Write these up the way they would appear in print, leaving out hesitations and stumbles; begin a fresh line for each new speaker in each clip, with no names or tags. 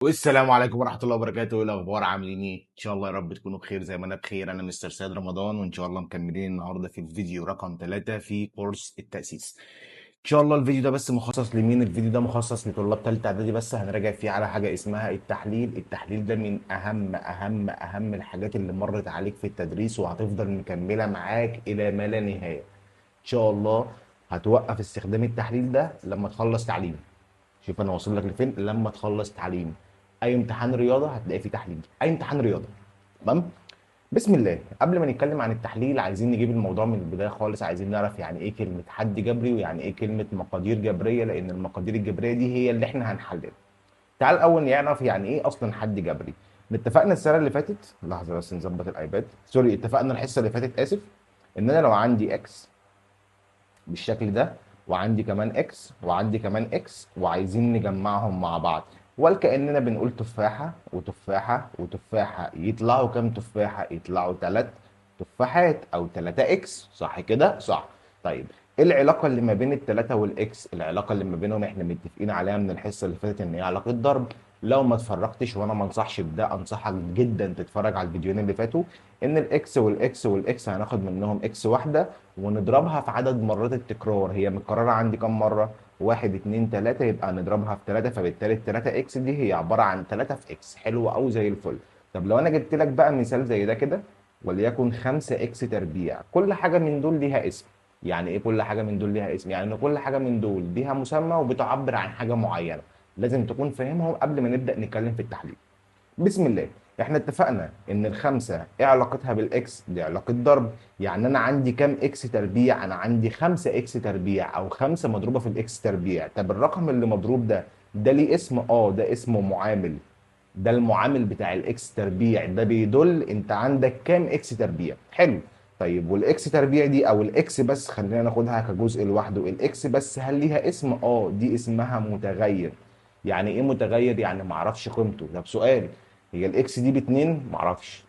والسلام عليكم ورحمة الله وبركاته. ايه الأخبار؟ عاملين ايه؟ إن شاء الله يا رب تكونوا بخير زي ما أنا بخير. أنا مستر سيد رمضان، وإن شاء الله مكملين النهاردة في الفيديو رقم 3 في كورس التأسيس. إن شاء الله الفيديو ده بس مخصص لمين؟ الفيديو ده مخصص لطلاب تالتة إعدادي بس. هنراجع فيه على حاجة اسمها التحليل. التحليل ده من أهم أهم أهم الحاجات اللي مرت عليك في التدريس، وهتفضل مكملة معاك إلى ما لا نهاية. إن شاء الله هتوقف استخدام التحليل ده لما تخلص تعليم. شوف أنا واصل لك لفين. لما تخلص تعليم، أي امتحان رياضة هتلاقي فيه تحليل، أي امتحان رياضة. تمام؟ بسم الله. قبل ما نتكلم عن التحليل عايزين نجيب الموضوع من البداية خالص. عايزين نعرف يعني ايه كلمة حد جبري، ويعني ايه كلمة مقادير جبرية، لأن المقادير الجبرية دي هي اللي احنا هنحللها. تعال الأول نعرف يعني ايه أصلا حد جبري. اتفقنا السنة اللي فاتت، لحظة بس نظبط ال iPad، sorry، اتفقنا الحصة اللي فاتت، آسف، إن أنا لو عندي x بالشكل ده، وعندي كمان x، وعندي كمان x، وعايزين نجمعهم مع بعض، ولكأننا بنقول تفاحة وتفاحة وتفاحة، يطلعوا كام تفاحة؟ يطلعوا 3 تفاحات أو 3 x، صح كده؟ صح. طيب إيه العلاقة اللي ما بين التلاتة وال x؟ العلاقة اللي ما بينهم إحنا متفقين عليها من الحصة اللي فاتت إن هي علاقة ضرب. لو ما اتفرجتش، وأنا ما أنصحش بده، أنصحك جدا تتفرج على الفيديوهين اللي فاتوا، إن الإكس والإكس والإكس هناخد منهم إكس واحدة ونضربها في عدد مرات التكرار. هي متكررة عندي كام مرة؟ 1 2 3، يبقى نضربها في 3، فبالتالي ال 3 x دي هي عبارة عن 3 في x. حلو أوي زي الفل. طب لو أنا جبت لك بقى مثال زي ده كده، وليكن 5 x تربيع، كل حاجة من دول ليها اسم. يعني إيه كل حاجة من دول ليها اسم؟ يعني إن كل حاجة من دول ليها مسمى وبتعبر عن حاجة معينة، لازم تكون فاهمهم قبل ما نبدأ نتكلم في التحليل. بسم الله. احنا اتفقنا ان الخمسة ايه علاقتها بال x؟ دي علاقة ضرب. يعني انا عندي كام x تربيع؟ انا عندي 5 x تربيع، او 5 مضروبة في ال x تربيع. طب الرقم اللي مضروب ده، ده ليه اسم؟ ده اسمه معامل. ده المعامل بتاع ال x تربيع، ده بيدل انت عندك كام x تربيع. حلو. طيب وال x تربيع دي، او ال x بس، خلينا ناخدها كجزء لوحده، ال x بس هل ليها اسم؟ دي اسمها متغير. يعني ايه متغير؟ يعني معرفش قيمته. طب سؤال، هي ال x دي ب2؟ معرفش.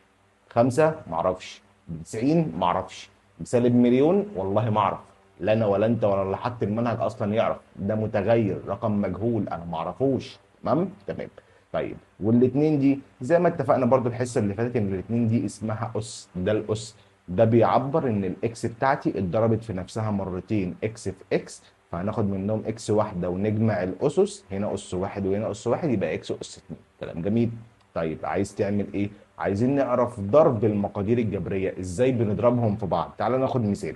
5؟ معرفش. ب90؟ معرفش. بسالب مليون؟ والله ما اعرف. لا انا ولا انت ولا اللي حط المنهج اصلا يعرف. ده متغير، رقم مجهول، انا معرفوش. تمام؟ تمام. طيب والاتنين دي زي ما اتفقنا برضو الحصه اللي فاتت ان الاتنين دي اسمها اس. ده الاس ده بيعبر ان ال x بتاعتي اتضربت في نفسها مرتين، x في x، فهناخد منهم x واحده ونجمع الاسس، هنا اس 1 وهنا اس 1، يبقى x اس 2. كلام جميل. طيب عايز تعمل ايه؟ عايزين نعرف ضرب المقادير الجبريه، ازاي بنضربهم في بعض. تعال ناخد مثال،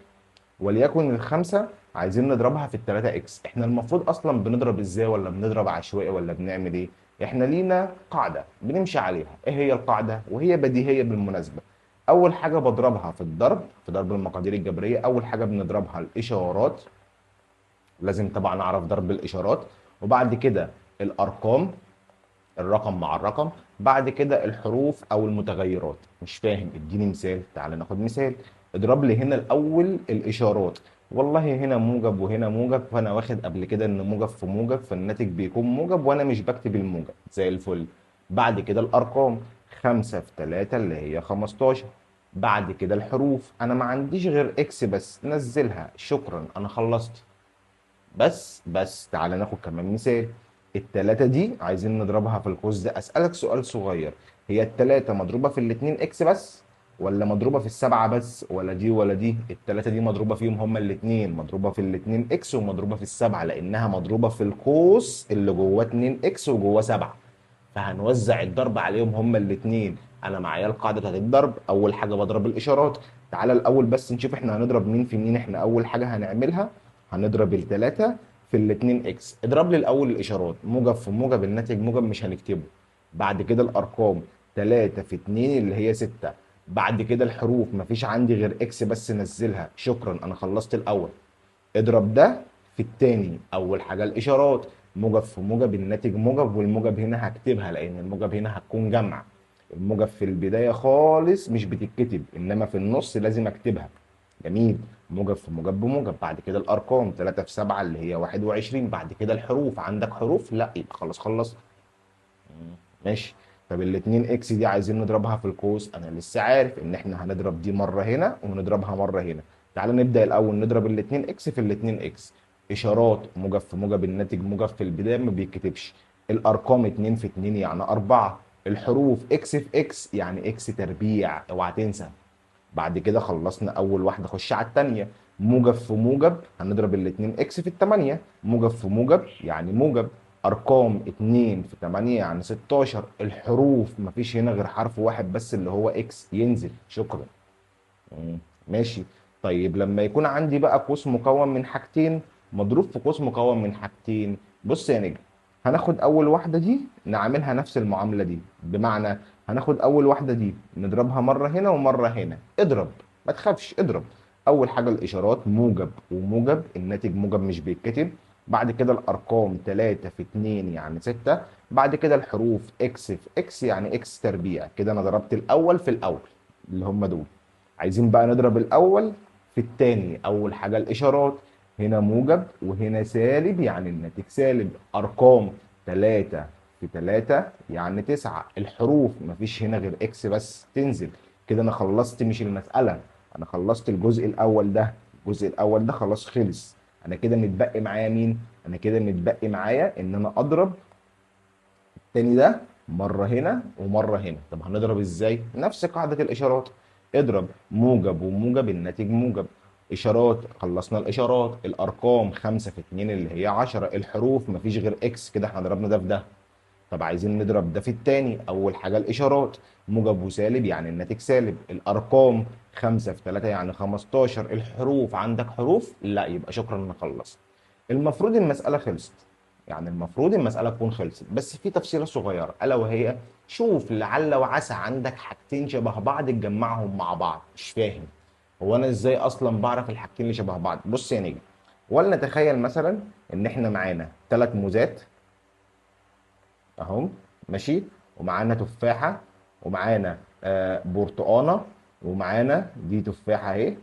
وليكن الخمسه عايزين نضربها في التلاتة x. احنا المفروض اصلا بنضرب ازاي؟ ولا بنضرب عشوائي؟ ولا بنعمل ايه؟ احنا لينا قاعده بنمشي عليها. ايه هي القاعده؟ وهي بديهيه بالمناسبه. اول حاجه بضربها في الضرب، في ضرب المقادير الجبريه، اول حاجه بنضربها الاشارات، لازم طبعا اعرف ضرب الاشارات، وبعد كده الارقام، الرقم مع الرقم، بعد كده الحروف او المتغيرات. مش فاهم؟ اديني مثال. تعال ناخد مثال. اضرب لي هنا الاول الاشارات. والله هنا موجب وهنا موجب، فانا واخد قبل كده ان موجب في موجب، فالناتج بيكون موجب، وانا مش بكتب الموجب، زي الفل. بعد كده الارقام، 5 في 3 اللي هي 15. بعد كده الحروف، انا ما عنديش غير x بس، نزلها، شكرا انا خلصت. بس تعالى ناخد كمان مثال. التلاتة دي عايزين نضربها في القوس ده. اسألك سؤال صغير، هي التلاتة مضروبة في الاتنين x بس، ولا مضروبة في السبعة بس، ولا دي ولا دي؟ التلاتة دي مضروبة فيهم هما الاتنين، مضروبة في الاتنين x ومضروبة في السبعة، لأنها مضروبة في القوس اللي جواه 2 x وجواه 7، فهنوزع الضرب عليهم هما الاتنين. أنا معايا القاعدة بتاعت الضرب، أول حاجة بضرب الإشارات. تعالى الأول بس نشوف إحنا هنضرب مين في مين. إحنا أول حاجة هنعملها هنضرب التلاتة في الاتنين x. اضرب لي الأول الإشارات، موجب في موجب، الناتج موجب مش هنكتبه. بعد كده الأرقام، 3 في 2 اللي هي 6. بعد كده الحروف، مفيش عندي غير x بس، نزلها، شكرا أنا خلصت الأول. اضرب ده في التاني، أول حاجة الإشارات، موجب في موجب، الناتج موجب، والموجب هنا هكتبها لأن الموجب هنا هتكون جمع. الموجب في البداية خالص مش بتتكتب، إنما في النص لازم أكتبها. جميل. موجب في موجب بموجب. بعد كده الأرقام، 3 في 7 اللي هي 21. بعد كده الحروف، عندك حروف؟ لا، يبقى خلاص خلصت. ماشي. طب الاتنين x دي عايزين نضربها في القوس، أنا لسه عارف إن إحنا هنضرب دي مرة هنا ونضربها مرة هنا. تعالى نبدأ الأول نضرب الاتنين x في الاتنين x. إشارات، موجب في موجب، الناتج موجب في البداية ما بيتكتبش. الارقام 2 في 2 يعني 4، الحروف اكس في اكس يعني اكس تربيع، اوعى تنسى. بعد كده خلصنا اول واحدة، خش على الثانية. موجب في موجب هنضرب الاتنين x في التمانية، موجب في موجب يعني موجب، ارقام 2 في 8 يعني 16، الحروف مفيش هنا غير حرف واحد بس اللي هو x ينزل، شكرا. ماشي. طيب لما يكون عندي بقى قوس مكون من حاجتين مضروب في قوس مكون من حاجتين، بص يا نجم هناخد اول واحدة دي نعملها نفس المعاملة دي، بمعنى هناخد اول واحدة دي نضربها مرة هنا ومرة هنا، اضرب ما تخافش اضرب. اول حاجة الاشارات موجب وموجب، الناتج موجب مش بيتكتب. بعد كده الارقام 3 في 2 يعني 6، بعد كده الحروف اكس في اكس يعني اكس تربيع. كده انا ضربت الاول في الاول اللي هم دول. عايزين بقى نضرب الاول في الثاني. اول حاجة الاشارات هنا موجب وهنا سالب يعني الناتج سالب، ارقام 3 في 3 يعني 9، الحروف مفيش هنا غير x بس تنزل. كده انا خلصت مش المسالة، انا خلصت الجزء الاول ده، الجزء الاول ده خلاص خلص. انا كده متبقي معايا مين؟ انا كده متبقي معايا ان انا اضرب التاني ده مرة هنا ومرة هنا. طب هنضرب ازاي؟ نفس قاعدة الاشارات، اضرب موجب وموجب الناتج موجب، اشارات خلصنا الاشارات، الارقام 5 في 2 اللي هي 10، الحروف مفيش غير x، كده احنا ضربنا ده في ده. طب عايزين نضرب ده في التاني، اول حاجة الاشارات موجب وسالب يعني الناتج سالب، الارقام 5 في 3 يعني 15، الحروف عندك حروف؟ لا، يبقى شكرا انا خلصت. المفروض المسالة خلصت، يعني المفروض المسالة تكون خلصت، بس في تفصيله صغيرة الا وهي شوف لعل وعسى عندك حاجتين شبه بعض تجمعهم مع بعض. مش فاهم هو انا ازاي اصلا بعرف الحاجتين اللي شبه بعض؟ بص يا نجم، ولنتخيل مثلا ان احنا معانا 3 موزات اهم، ماشي، ومعانا تفاحة، ومعانا برتقانه، ومعانا دي تفاحة اهي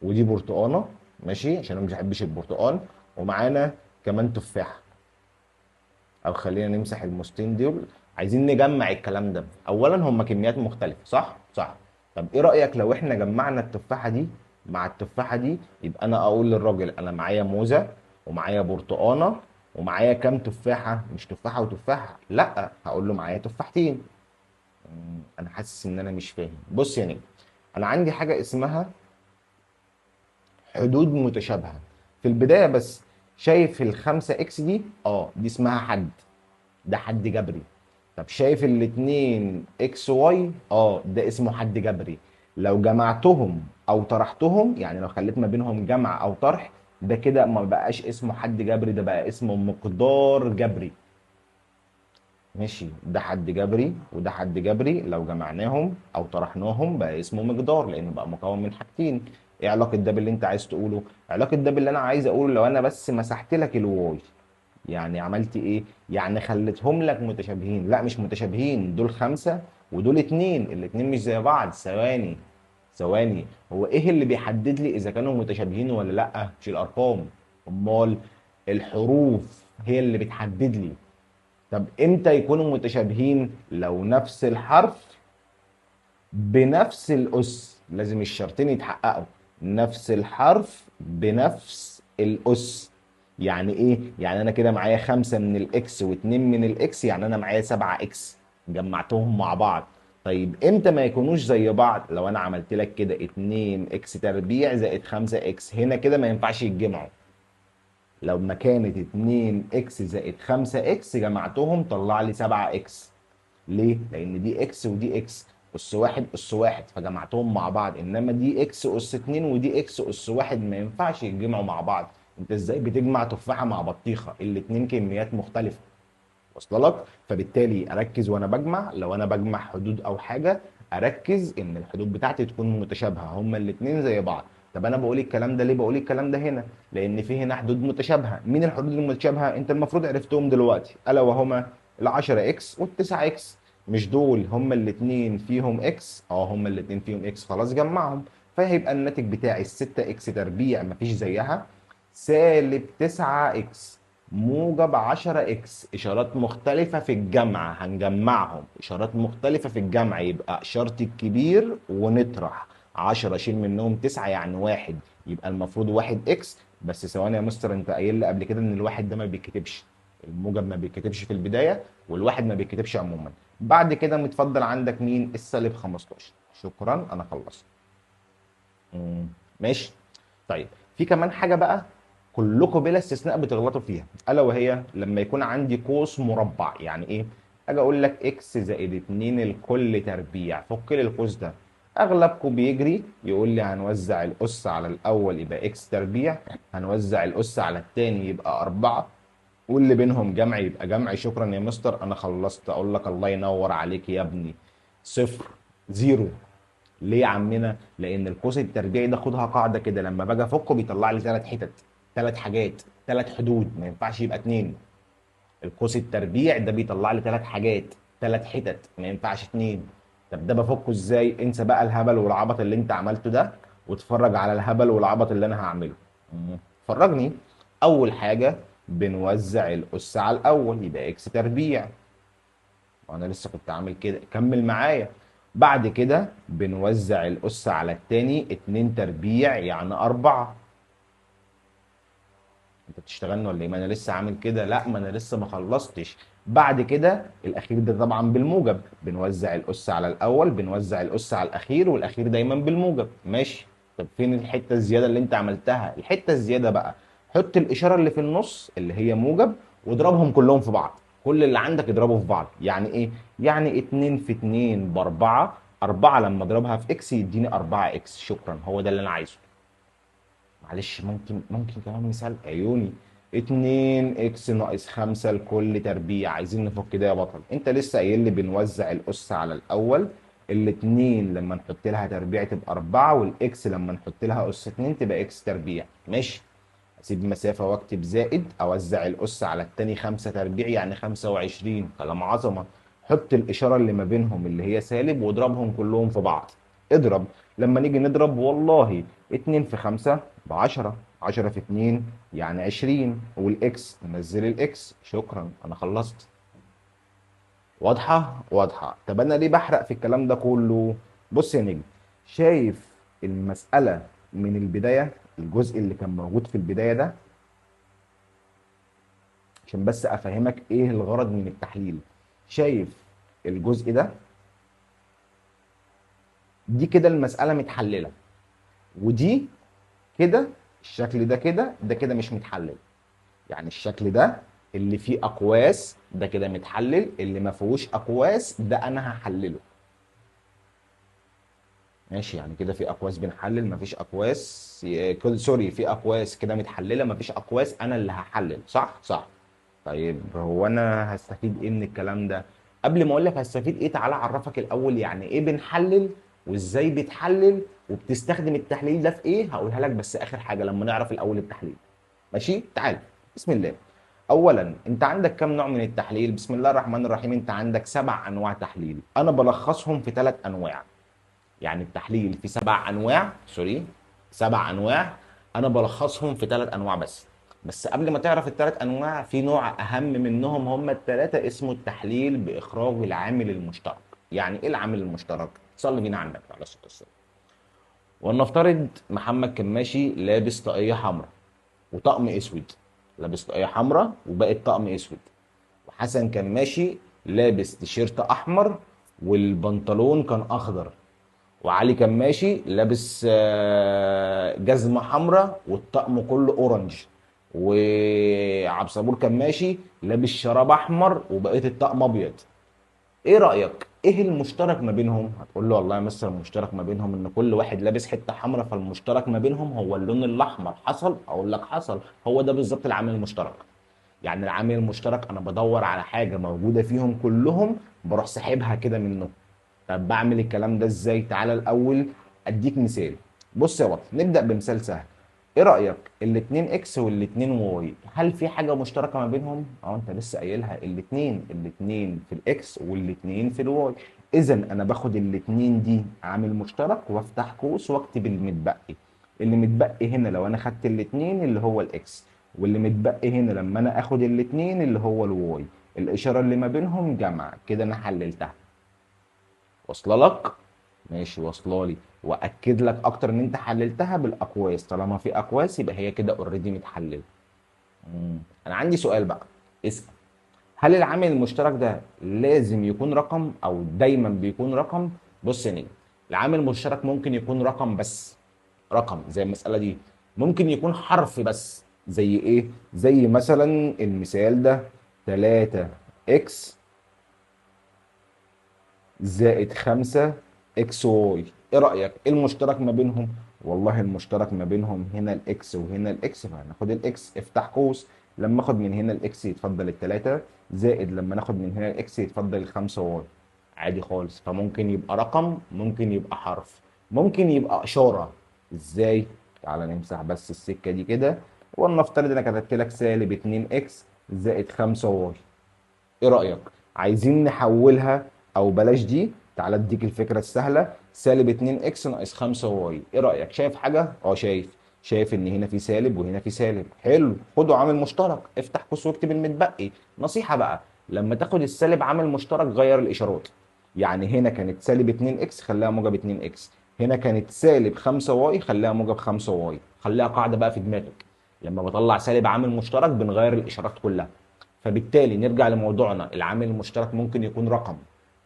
ودي برتقانه، ماشي، عشان انا مش بحبش البرتقان، ومعانا كمان تفاحة. او خلينا نمسح الموزتين دول، عايزين نجمع الكلام ده. اولا هم كميات مختلفة، صح؟ صح. طب ايه رايك لو احنا جمعنا التفاحة دي مع التفاحة دي؟ يبقى انا اقول للراجل انا معايا موزة ومعايا برتقانه ومعايا كام تفاحة؟ مش تفاحة وتفاحه، لا، هقول له معايا تفاحتين. انا حاسس ان انا مش فاهم. بص يا نجم، انا عندي حاجة اسمها حدود متشابهة. في البداية بس شايف ال5 x دي؟ دي اسمها حد، ده حد جبري. طب شايف الاتنين x y؟ ده اسمه حد جبري. لو جمعتهم او طرحتهم، يعني لو خليت ما بينهم جمع او طرح، ده كده ما بقاش اسمه حد جبري، ده بقى اسمه مقدار جبري. ماشي، ده حد جبري وده حد جبري، لو جمعناهم او طرحناهم بقى اسمه مقدار، لانه بقى مكون من حاجتين. ايه علاقة ده باللي انت عايز تقوله؟ علاقة ده باللي انا عايز اقوله لو انا بس مسحت لك ال y، يعني عملت ايه؟ يعني خليتهم لك متشابهين. لا مش متشابهين، دول 5 ودول 2، الاتنين مش زي بعض. ثواني ثواني، هو ايه اللي بيحدد لي اذا كانوا متشابهين ولا لا؟ مش الارقام، امال الحروف هي اللي بتحدد لي. طب امتى يكونوا متشابهين؟ لو نفس الحرف بنفس الاس، لازم الشرطين يتحققوا، نفس الحرف بنفس الاس. يعني ايه؟ يعني انا كده معايا 5 من ال x و2 من ال x، يعني انا معايا 7 x، جمعتهم مع بعض. طيب امتى ما يكونوش زي بعض؟ لو انا عملت لك كده 2 x تربيع زائد 5 x، هنا كده ما ينفعش يتجمعوا. لو ما كانت 2 x زائد 5 x جمعتهم طلع لي 7 x. ليه؟ لان دي x ودي x، اس 1 اس 1، فجمعتهم مع بعض. انما دي x اس 2 ودي x اس 1 ما ينفعش يتجمعوا مع بعض. انت ازاي بتجمع تفاحة مع بطيخه؟ الاتنين كميات مختلفة. واصله لك؟ فبالتالي اركز وانا بجمع، لو انا بجمع حدود او حاجة اركز ان الحدود بتاعتي تكون متشابهة، هما الاتنين زي بعض. طب انا بقول الكلام ده ليه؟ بقول الكلام ده هنا لان في هنا حدود متشابهة. مين الحدود المتشابهة؟ انت المفروض عرفتهم دلوقتي، الا وهما ال10 x وال9 x. مش دول هما الاتنين فيهم x؟ هما الاتنين فيهم x، خلاص جمعهم. فهيبقى الناتج بتاعي ال6 x تربيع مفيش زيها، سالب 9 x موجب 10 x، اشارات مختلفة في الجمع هنجمعهم، اشارات مختلفة في الجمع، يبقى اشارة الكبير ونطرح 10 شيل منهم 9 يعني 1، يبقى المفروض 1 x. بس ثواني يا مستر، انت قايل لي قبل كده ان الواحد ده ما بيتكتبش. الموجب ما بيتكتبش في البداية والواحد ما بيتكتبش عموما. بعد كده متفضل عندك مين؟ السالب 15. شكرا انا خلصت. ماشي. طيب في كمان حاجة بقى كلكم بلا استثناء بتغلطوا فيها، الا وهي لما يكون عندي قوس مربع. يعني ايه؟ اجي اقول لك x زائد 2 الكل تربيع، فك لي القوس ده. اغلبكم بيجري يقول لي هنوزع الاس على الاول يبقى x تربيع، هنوزع الاس على الثاني يبقى 4، واللي بينهم جمع يبقى جمع. شكرا يا مستر انا خلصت. اقول لك الله ينور عليك يا ابني، صفر zero. ليه يا عمنا؟ لان القوس التربيعي ده خدها قاعدة كده، لما باجي افكه بيطلع لي 3 حتت، 3 حاجات، 3 حدود، ما ينفعش يبقى 2. القوس التربيع ده بيطلع لي 3 حاجات، 3 حتت، ما ينفعش 2. طب ده بفكه ازاي؟ انسى بقى الهبل والعبط اللي انت عملته ده واتفرج على الهبل والعبط اللي انا هعمله. فرجني. اول حاجة بنوزع الاس على الاول يبقى x تربيع، وانا لسه كنت عامل كده، كمل معايا. بعد كده بنوزع الاس على الثاني 2 تربيع يعني 4. انت بتشتغلني ولا ايه؟ ما انا لسه عامل كده. لا ما انا لسه ما خلصتش. بعد كده الاخير ده طبعا بالموجب، بنوزع الاس على الاول، بنوزع الاس على الاخير، والاخير دايما بالموجب. ماشي. طب فين الحتة الزيادة اللي انت عملتها؟ الحتة الزيادة بقى حط الاشارة اللي في النص اللي هي موجب واضربهم كلهم في بعض، كل اللي عندك اضربه في بعض. يعني ايه؟ يعني 2 في 2 ب4، 4 لما اضربها في x يديني 4 x. شكرا، هو ده اللي انا عايزه. معلش ممكن كمان مثال؟ عيوني. 2 x ناقص 5 لكل تربيع، عايزين نفك ده يا بطل. انت لسه قايل لي بنوزع الاس على الاول، الاتنين لما نحط لها تربيع تبقى 4، وال x لما نحط لها اس 2 تبقى x تربيع. ماشي. اسيب مسافة واكتب زائد، اوزع الاس على التاني 5 تربيع يعني 25. كلام عظمه. حط الاشارة اللي ما بينهم اللي هي سالب واضربهم كلهم في بعض. اضرب. لما نيجي نضرب والله 2 في 5 ب10، 10 في 2 يعني 20، وال x نزل ال x. شكرا انا خلصت. واضحة؟ واضحة. طب انا ليه بحرق في الكلام ده كله؟ بص يا نجم، شايف المسالة من البداية، الجزء اللي كان موجود في البداية ده، عشان بس افهمك ايه الغرض من التحليل. شايف الجزء ده؟ دي كده المسالة متحلله، ودي كده الشكل ده كده، ده كده مش متحلل. يعني الشكل ده اللي فيه اقواس ده كده متحلل، اللي ما فيهوش اقواس ده انا هحلله. ماشي، يعني كده في اقواس بنحلل، ما فيش اقواس، sorry، في اقواس كده متحلله، ما فيش اقواس انا اللي هحلل. صح؟ صح. طيب هو انا هستفيد ايه من الكلام ده؟ قبل ما اقول لك هستفيد ايه، تعالى اعرفك الاول يعني ايه بنحلل وازاي بتحلل وبتستخدم التحليل ده في ايه. هقولها لك بس اخر حاجة لما نعرف الاول التحليل. ماشي؟ تعال بسم الله. اولا انت عندك كم نوع من التحليل؟ بسم الله الرحمن الرحيم، انت عندك 7 انواع تحليل، انا بلخصهم في 3 انواع. يعني التحليل في 7 انواع، sorry 7 انواع، انا بلخصهم في 3 انواع بس. بس قبل ما تعرف ال3 انواع، في نوع اهم منهم هم ال3، اسمه التحليل باخراج العامل المشترك. يعني ايه العامل المشترك؟ صلي بينا على النبي عليه الصلاة والسلام. ولنفترض محمد كان ماشي لابس طاقية حمراء وطقم اسود، لابس طاقية حمراء وباقي الطقم اسود. وحسن كان ماشي لابس تيشيرت احمر والبنطلون كان اخضر. وعلي كان ماشي لابس جزمه حمراء والطقم كله orange. وعبد الصبور كان ماشي لابس شراب احمر وبقية الطقم ابيض. ايه رايك؟ ايه المشترك ما بينهم؟ هتقول له والله يا مستر المشترك ما بينهم ان كل واحد لابس حتة حمراء، فالمشترك ما بينهم هو اللون الاحمر. حصل؟ اقول لك حصل. هو ده بالظبط العامل المشترك. يعني العامل المشترك انا بدور على حاجة موجودة فيهم كلهم، بروح ساحبها كده منهم. طب بعمل الكلام ده ازاي؟ تعالى الاول اديك مثال. بص يا بطل، نبدا بمثال سهل. ايه رايك الاتنين x والاتنين y، هل في حاجة مشتركة ما بينهم؟ انت لسه قايلها، الاتنين في ال x والاتنين في ال y. اذا انا باخد الاتنين دي عامل مشترك وافتح قوس واكتب المتبقي. اللي متبقي هنا لو انا خدت الاتنين اللي هو ال x، واللي متبقي هنا لما انا اخد الاتنين اللي هو ال y، الاشارة اللي ما بينهم جمع. كده انا حللتها. واصله لك؟ ماشي، واصله لي. واكد لك اكتر ان انت حللتها بالاقواس، طالما في اقواس يبقى هي كده already متحلله. انا عندي سؤال بقى، اسال. هل العامل المشترك ده لازم يكون رقم او دايما بيكون رقم؟ بص يا نجم، العامل المشترك ممكن يكون رقم بس، رقم زي المسالة دي، ممكن يكون حرف بس، زي ايه؟ زي مثلا المثال ده 3 x زائد 5 x y. ايه رايك؟ ايه المشترك ما بينهم؟ والله المشترك ما بينهم هنا ال x وهنا ال x، فهناخد ال x، افتح قوس، لما اخد من هنا ال x يتفضل التلاتة، زائد لما ناخد من هنا ال x يتفضل الخمسة y، عادي خالص. فممكن يبقى رقم، ممكن يبقى حرف، ممكن يبقى اشارة. ازاي؟ تعالى نمسح بس السكة دي كده، ولنفترض انا كتبت لك سالب 2 x زائد 5 y. ايه رايك؟ عايزين نحولها، او بلاش دي، تعالى اديك الفكرة السهلة، سالب 2 x ناقص 5 y. ايه رايك؟ شايف حاجة؟ شايف، شايف ان هنا في سالب وهنا في سالب. حلو، خده عامل مشترك، افتح قوس واكتب المتبقي. نصيحة بقى، لما تاخد السالب عامل مشترك غير الاشارات، يعني هنا كانت سالب 2 x خليها موجب 2 x، هنا كانت سالب 5 y خليها موجب 5 y. خليها قاعدة بقى في دماغك، لما بطلع سالب عامل مشترك بنغير الاشارات كلها. فبالتالي نرجع لموضوعنا، العامل المشترك ممكن يكون رقم،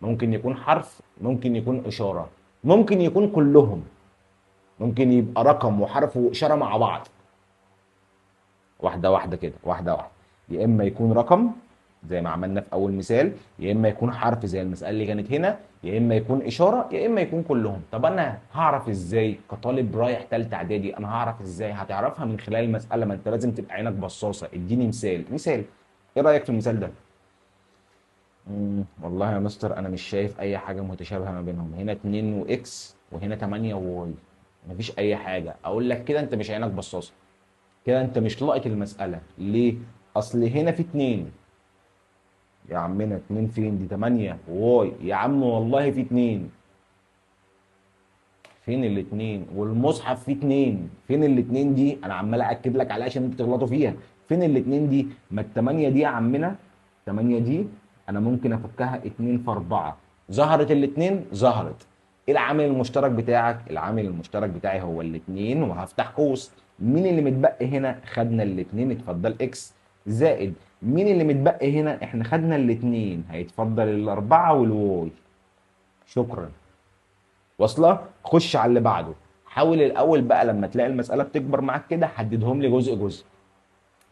ممكن يكون حرف، ممكن يكون اشارة، ممكن يكون كلهم، ممكن يبقى رقم وحرف واشاره مع بعض. واحدة واحدة كده، واحدة واحدة. يا اما يكون رقم زي ما عملنا في اول مثال، يا اما يكون حرف زي المسالة اللي كانت هنا، يا اما يكون اشارة، يا اما يكون كلهم. طب انا هعرف ازاي كطالب رايح ثالثة اعدادي؟ انا هعرف ازاي؟ هتعرفها من خلال المسالة، ما انت لازم تبقى عينك بصاصه. اديني مثال. مثال ايه رايك في المثال ده؟ والله يا مستر انا مش شايف اي حاجة متشابهة ما بينهم، هنا 2 و x وهنا 8 و y، مفيش اي حاجة. اقول لك كده انت مش عينك بصاصه، كده انت مش لاقط المسالة. ليه؟ اصل هنا في 2 يا عمنا، 2 فين دي؟ 8 y يا عم، والله في 2. فين الاتنين؟ والمصحف فيه 2، فين الاتنين دي؟ انا عمال اكد لك عليها عشان انتوا تغلطوا فيها. فين الاتنين دي؟ ما التمانية دي يا عمنا، 8 دي انا ممكن افكها 2 في 4. ظهرت الاتنين؟ ظهرت. ايه العامل المشترك بتاعك؟ العامل المشترك بتاعي هو الاتنين، وهفتح قوس. مين اللي متبقي هنا؟ خدنا الاتنين، اتفضل x، زائد مين اللي متبقي هنا؟ احنا خدنا الاتنين، هيتفضل الاربعة وال y. شكرا. واصله؟ خش على اللي بعده. حاول الاول بقى لما تلاقي المسالة بتكبر معاك كده حددهم لي جزء جزء.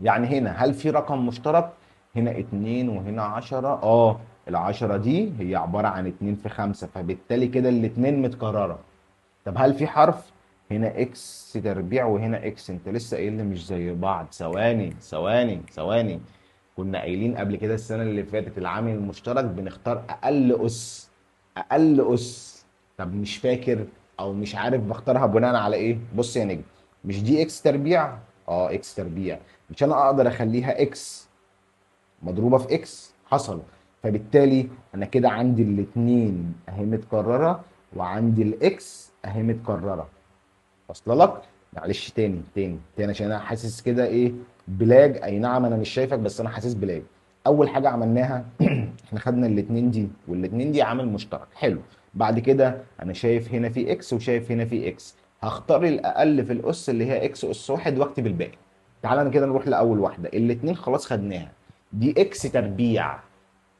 يعني هنا هل في رقم مشترك؟ هنا 2 وهنا 10، ال10 دي هي عبارة عن 2 في 5، فبالتالي كده الاتنين متكررة. طب هل في حرف؟ هنا x تربيع وهنا x، انت لسه قايل لي مش زي بعض. ثواني ثواني ثواني، كنا قايلين قبل كده السنة اللي فاتت العامل المشترك بنختار اقل اس، اقل اس. طب مش فاكر او مش عارف بختارها بناء على ايه؟ بص يا نجم، مش دي x تربيع؟ x تربيع، مش انا اقدر اخليها x مضروبة في x؟ حصل. فبالتالي انا كده عندي الاتنين اهي متكررة وعندي ال x اهي متكررة. واصله لك؟ معلش تاني تاني تاني عشان انا حاسس كده ايه ب lag. اي نعم انا مش شايفك بس انا حاسس ب lag. اول حاجة عملناها احنا خدنا الاتنين دي والاتنين دي عامل مشترك، حلو. بعد كده انا شايف هنا في x وشايف هنا في x، هختار الاقل في الاس اللي هي x اس 1 واكتب الباقي. تعالى انا كده نروح لاول واحدة، الاتنين خلاص خدناها، دي x تربيع،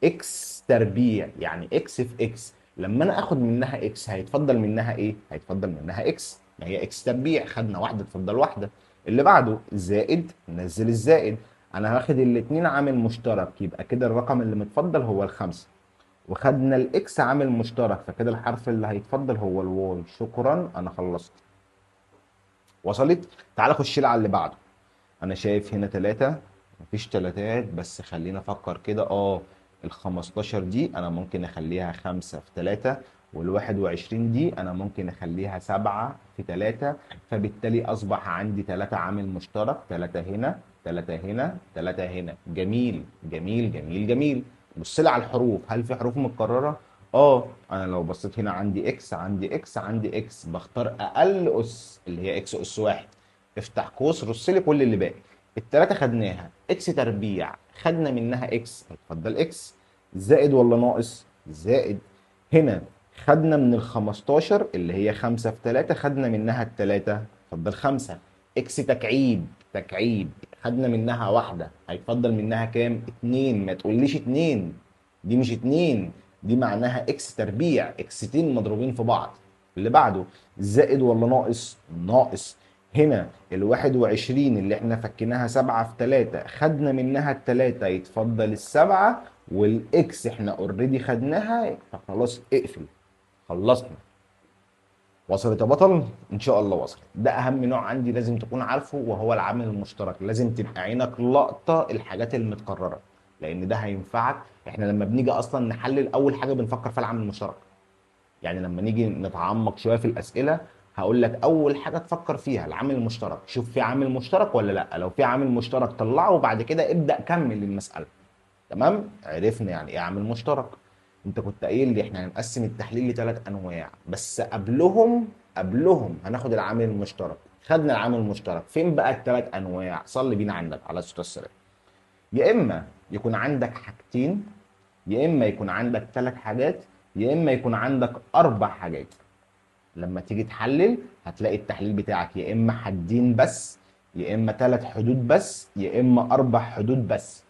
x تربيع يعني x في x، لما انا اخد منها x هيتفضل منها ايه؟ هيتفضل منها x، ما هي x تربيع، خدنا واحدة اتفضل واحدة. اللي بعده زائد، نزل الزائد، انا هاخد الاتنين عامل مشترك، يبقى كده الرقم اللي متفضل هو الخمسة، وخدنا ال x عامل مشترك، فكده الحرف اللي هيتفضل هو ال y. شكرا انا خلصت. وصلت؟ تعال خش لي على اللي بعده. انا شايف هنا 3، مفيش تلاتات، بس خلينا افكر كده. ال 15 دي انا ممكن اخليها 5 في 3، وال 21 دي انا ممكن اخليها 7 في 3، فبالتالي اصبح عندي 3 عامل مشترك، 3 هنا، 3 هنا، 3 هنا. جميل جميل جميل جميل. بص لي على الحروف، هل في حروف متكررة؟ انا لو بصيت هنا عندي x، عندي x، عندي x، بختار اقل اس اللي هي x اس 1، افتح قوس، رص لي كل اللي باقي. التلاتة خدناها، x تربيع خدنا منها x، اتفضل x، زائد ولا ناقص؟ زائد. هنا خدنا من ال 15 اللي هي 5 في 3، خدنا منها التلاتة، اتفضل 5. x تكعيب، تكعيب، خدنا منها واحدة، هيتفضل منها كام؟ 2. ما تقوليش 2، دي مش 2، دي معناها x تربيع، اكستين مضروبين في بعض. اللي بعده زائد ولا ناقص؟ ناقص. هنا ال 21 اللي احنا فكيناها 7 في 3، خدنا منها التلاتة، يتفضل ال7، وال x احنا already خدناها، فخلاص اقفل، خلصنا. وصلت يا بطل؟ ان شاء الله وصلت. ده اهم نوع عندي لازم تكون عارفه، وهو العامل المشترك. لازم تبقى عينك لقطة الحاجات المتكررة، لان ده هينفعك. احنا لما بنيجي اصلا نحلل اول حاجة بنفكر فيها العامل المشترك. يعني لما نيجي نتعمق شوية في الاسئلة هقول لك اول حاجة تفكر فيها العامل المشترك، شوف في عامل مشترك ولا لا، لو في عامل مشترك طلعه وبعد كده ابدا كمل المسالة. تمام؟ عرفنا يعني ايه عامل مشترك. انت كنت قايل لي احنا هنقسم التحليل لثلاث انواع، بس قبلهم هناخد العامل المشترك. خدنا العامل المشترك، فين بقى الثلاث انواع؟ صلي بينا على النبي عليه الصلاة والسلام. يا اما يكون عندك حاجتين، يا اما يكون عندك ثلاث حاجات، يا اما يكون عندك اربع حاجات. لما تيجي تحلل هتلاقي التحليل بتاعك يا اما حدين بس، يا اما ثلاث حدود بس، يا اما اربع حدود بس.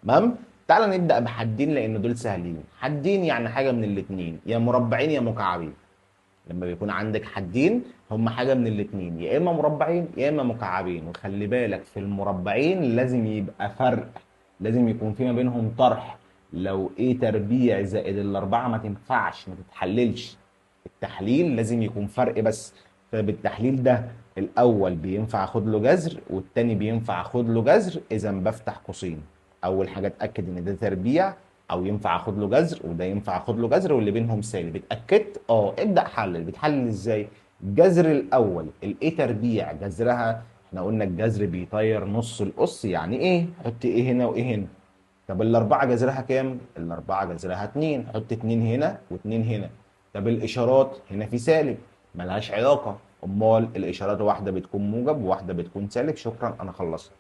تمام؟ تعال نبدأ بحدين لأن دول سهلين. حدين يعني حاجة من الاتنين، يا مربعين يا مكعبين. لما بيكون عندك حدين هم حاجة من الاتنين، يا إما مربعين يا إما مكعبين. وخلي بالك في المربعين لازم يبقى فرق، لازم يكون في ما بينهم طرح. لو A تربيع زائد الأربعة ما تنفعش، ما تتحللش. التحليل لازم يكون فرق بس. فبالتحليل ده الأول بينفع أخد له جذر والتاني بينفع أخد له جذر، إذا بفتح قوسين. اول حاجة اتاكد ان ده تربيع او ينفع اخد له جذر، وده ينفع اخد له جذر، واللي بينهم سالب. اتاكدت؟ ابدا حلل. بتحلل ازاي؟ الجذر الاول ال a تربيع جذرها، احنا قلنا الجذر بيطير نص القص، يعني ايه؟ حط a هنا و a هنا. طب الاربعة جذرها كام؟ الاربعة جذرها 2، حط 2 هنا و2 هنا. طب الاشارات هنا في سالب، ملهاش علاقة، امال الاشارات واحدة بتكون موجب وواحدة بتكون سالب. شكرا انا خلصت.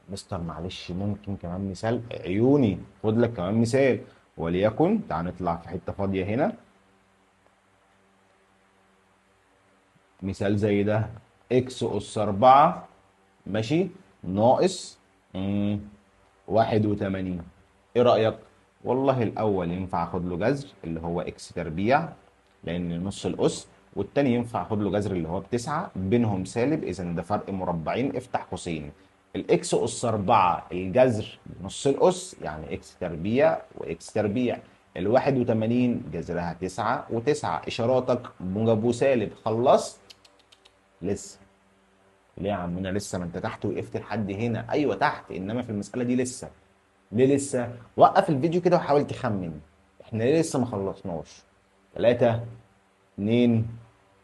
مستر معلش ممكن كمان مثال؟ عيوني، خد لك كمان مثال. وليكن تعال نطلع في حتة فاضية هنا، مثال زي ده، x اس 4 ماشي ناقص 81. ايه رايك؟ والله الاول ينفع اخد له جذر اللي هو x تربيع لان نص الاس، والتاني ينفع اخد له جذر اللي هو ب9، بينهم سالب، اذا ده فرق مربعين، افتح قوسين. ال x اس 4 الجذر نص الاس يعني اكس تربيع واكس تربيع، ال 81 جذرها 9 و9، اشاراتك موجب وسالب. خلصت؟ لسه. ليه يا عمنا لسه؟ ما انت تحت وقفت لحد هنا. ايوه تحت، انما في المسالة دي لسه. ليه لسه؟ وقف الفيديو كده وحاول تخمن احنا ليه لسه ما خلصناش. 3 2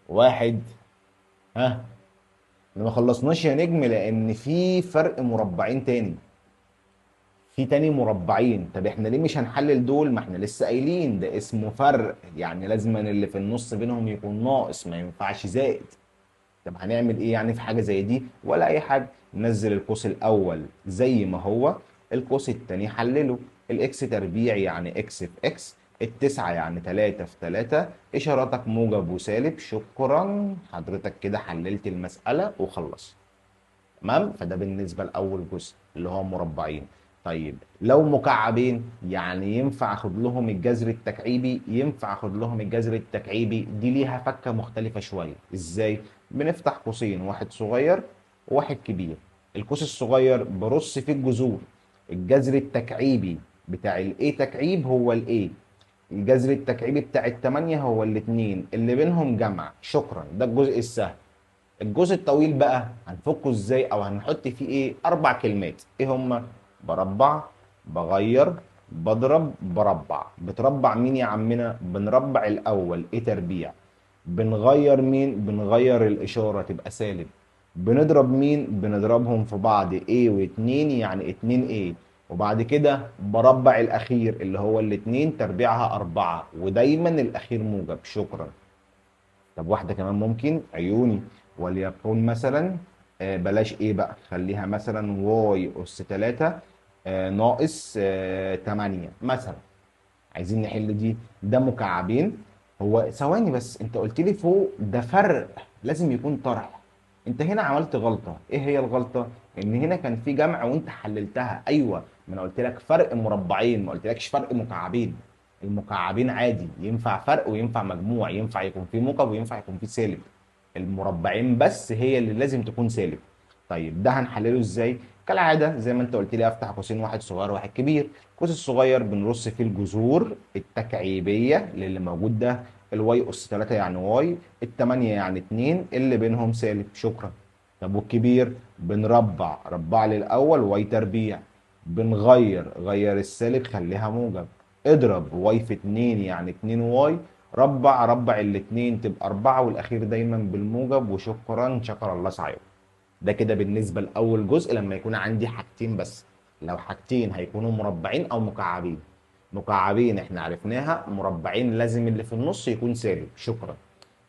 1. ها، ما خلصناش يا نجم لان في فرق مربعين تاني، في تاني مربعين. طب احنا ليه مش هنحلل دول؟ ما احنا لسه قايلين ده اسمه فرق، يعني لازما اللي في النص بينهم يكون ناقص، ما ينفعش زائد. طب هنعمل ايه يعني في حاجة زي دي؟ ولا اي حاجة، نزل القوس الاول زي ما هو، القوس التاني حلله. ال x تربيع يعني x في x، التسعة يعني 3 في 3، اشاراتك موجب وسالب. شكرا حضرتك كده حللت المسألة وخلصت. تمام؟ فده بالنسبة لأول جزء اللي هو مربعين. طيب لو مكعبين يعني ينفع اخد لهم الجذر التكعيبي؟ ينفع اخد لهم الجذر التكعيبي، دي ليها فكة مختلفة شوية. ازاي؟ بنفتح قوسين، واحد صغير وواحد كبير. القوس الصغير برص فيه الجذور، الجذر التكعيبي بتاع ال a تكعيب هو ال a، الجذر التكعيبي بتاع التمانية هو الاتنين، اللي بينهم جمع. شكرا، ده الجزء السهل. الجزء الطويل بقى هنفكه ازاي او هنحط فيه ايه؟ 4 كلمات. ايه هما؟ بربع، بغير، بضرب، بربع. بتربع مين يا عمنا؟ بنربع الاول a تربيع، بنغير مين؟ بنغير الاشارة تبقى سالب، بنضرب مين؟ بنضربهم في بعض a و2 يعني 2 a، وبعد كده بربع الاخير اللي هو الاتنين تربيعها 4، ودايما الاخير موجب. شكرا. طب واحدة كمان ممكن؟ عيوني. وليكن مثلا بلاش a بقى، خليها مثلا y اس 3 ناقص 8 مثلا. عايزين نحل دي، ده مكعبين. هو ثواني بس، انت قلت لي فوق ده فرق لازم يكون طرح، انت هنا عملت غلطه. ايه هي الغلطة؟ ان هنا كان في جمع وانت حللتها. ايوه، ما انا قلت لك فرق مربعين، ما قلتلكش فرق مكعبين. المكعبين عادي ينفع فرق وينفع مجموع، ينفع يكون في موجب وينفع يكون في سالب. المربعين بس هي اللي لازم تكون سالب. طيب ده هنحلله ازاي؟ كالعادة زي ما انت قلت لي افتح قوسين، واحد صغير واحد كبير. القوس الصغير بنرص فيه الجذور التكعيبيه للي موجود ده، ال y اس 3 يعني y، ال8 يعني 2، اللي بينهم سالب، شكرا. طب والكبير بنربع، ربع لي الاول y تربيع، بنغير، غير السالب خليها موجب، اضرب y في 2 يعني 2 y، ربع، ربع الاتنين تبقى 4، والاخير دايما بالموجب، وشكرا شكر الله سعيكم. ده كده بالنسبة لاول جزء لما يكون عندي حاجتين بس. لو حاجتين هيكونوا مربعين او مكعبين. مكعبين احنا عرفناها، مربعين لازم اللي في النص يكون سالب، شكرا.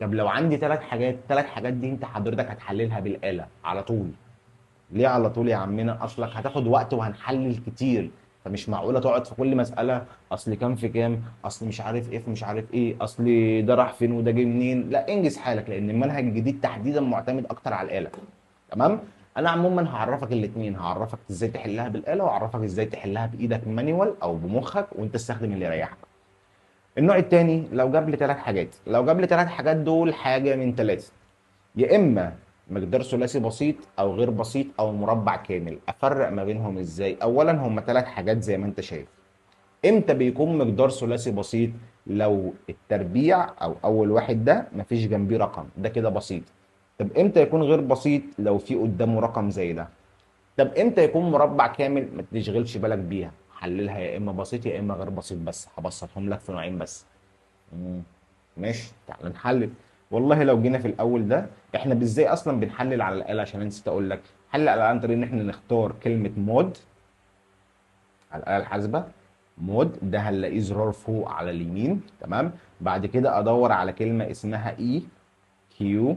طب لو عندي 3 حاجات، 3 حاجات دي انت حضرتك هتحللها بالآلة على طول. ليه على طول يا عمنا؟ اصلك هتاخد وقت وهنحلل كتير، فمش معقولة تقعد في كل مسالة اصل كام في كام، اصل مش عارف ايه في مش عارف ايه، اصل ده راح فين وده جه منين. لا، انجز حالك، لان المنهج الجديد تحديدا معتمد اكتر على الاله. تمام؟ انا عموما هعرفك الاثنين، هعرفك ازاي تحلها بالاله وهعرفك ازاي تحلها بايدك manual او بمخك، وانت استخدم اللي يريحك. النوع الثاني لو جاب لي 3 حاجات، لو جاب لي 3 حاجات دول حاجة من 3، يا اما مقدار ثلاثي بسيط او غير بسيط او مربع كامل. افرق ما بينهم ازاي؟ اولا هم 3 حاجات زي ما انت شايف. امتى بيكون مقدار ثلاثي بسيط؟ لو التربيع او اول واحد ده مفيش جنبيه رقم، ده كده بسيط. طب امتى يكون غير بسيط؟ لو في قدامه رقم زي ده. طب امتى يكون مربع كامل؟ ما تشغلش بالك بيها، حللها يا اما بسيط يا اما غير بسيط، بس هبسطهم لك في نوعين بس. ماشي، تعال نحلل. والله لو جينا في الاول ده، احنا ازاي اصلا بنحلل على الاله؟ عشان نسيت اقول لك، حلل على الاله عن طريق ان احنا نختار كلمة mode على الاله الحاسبة، mode ده هنلاقيه زرار فوق على اليمين، تمام. بعد كده ادور على كلمة اسمها EQN،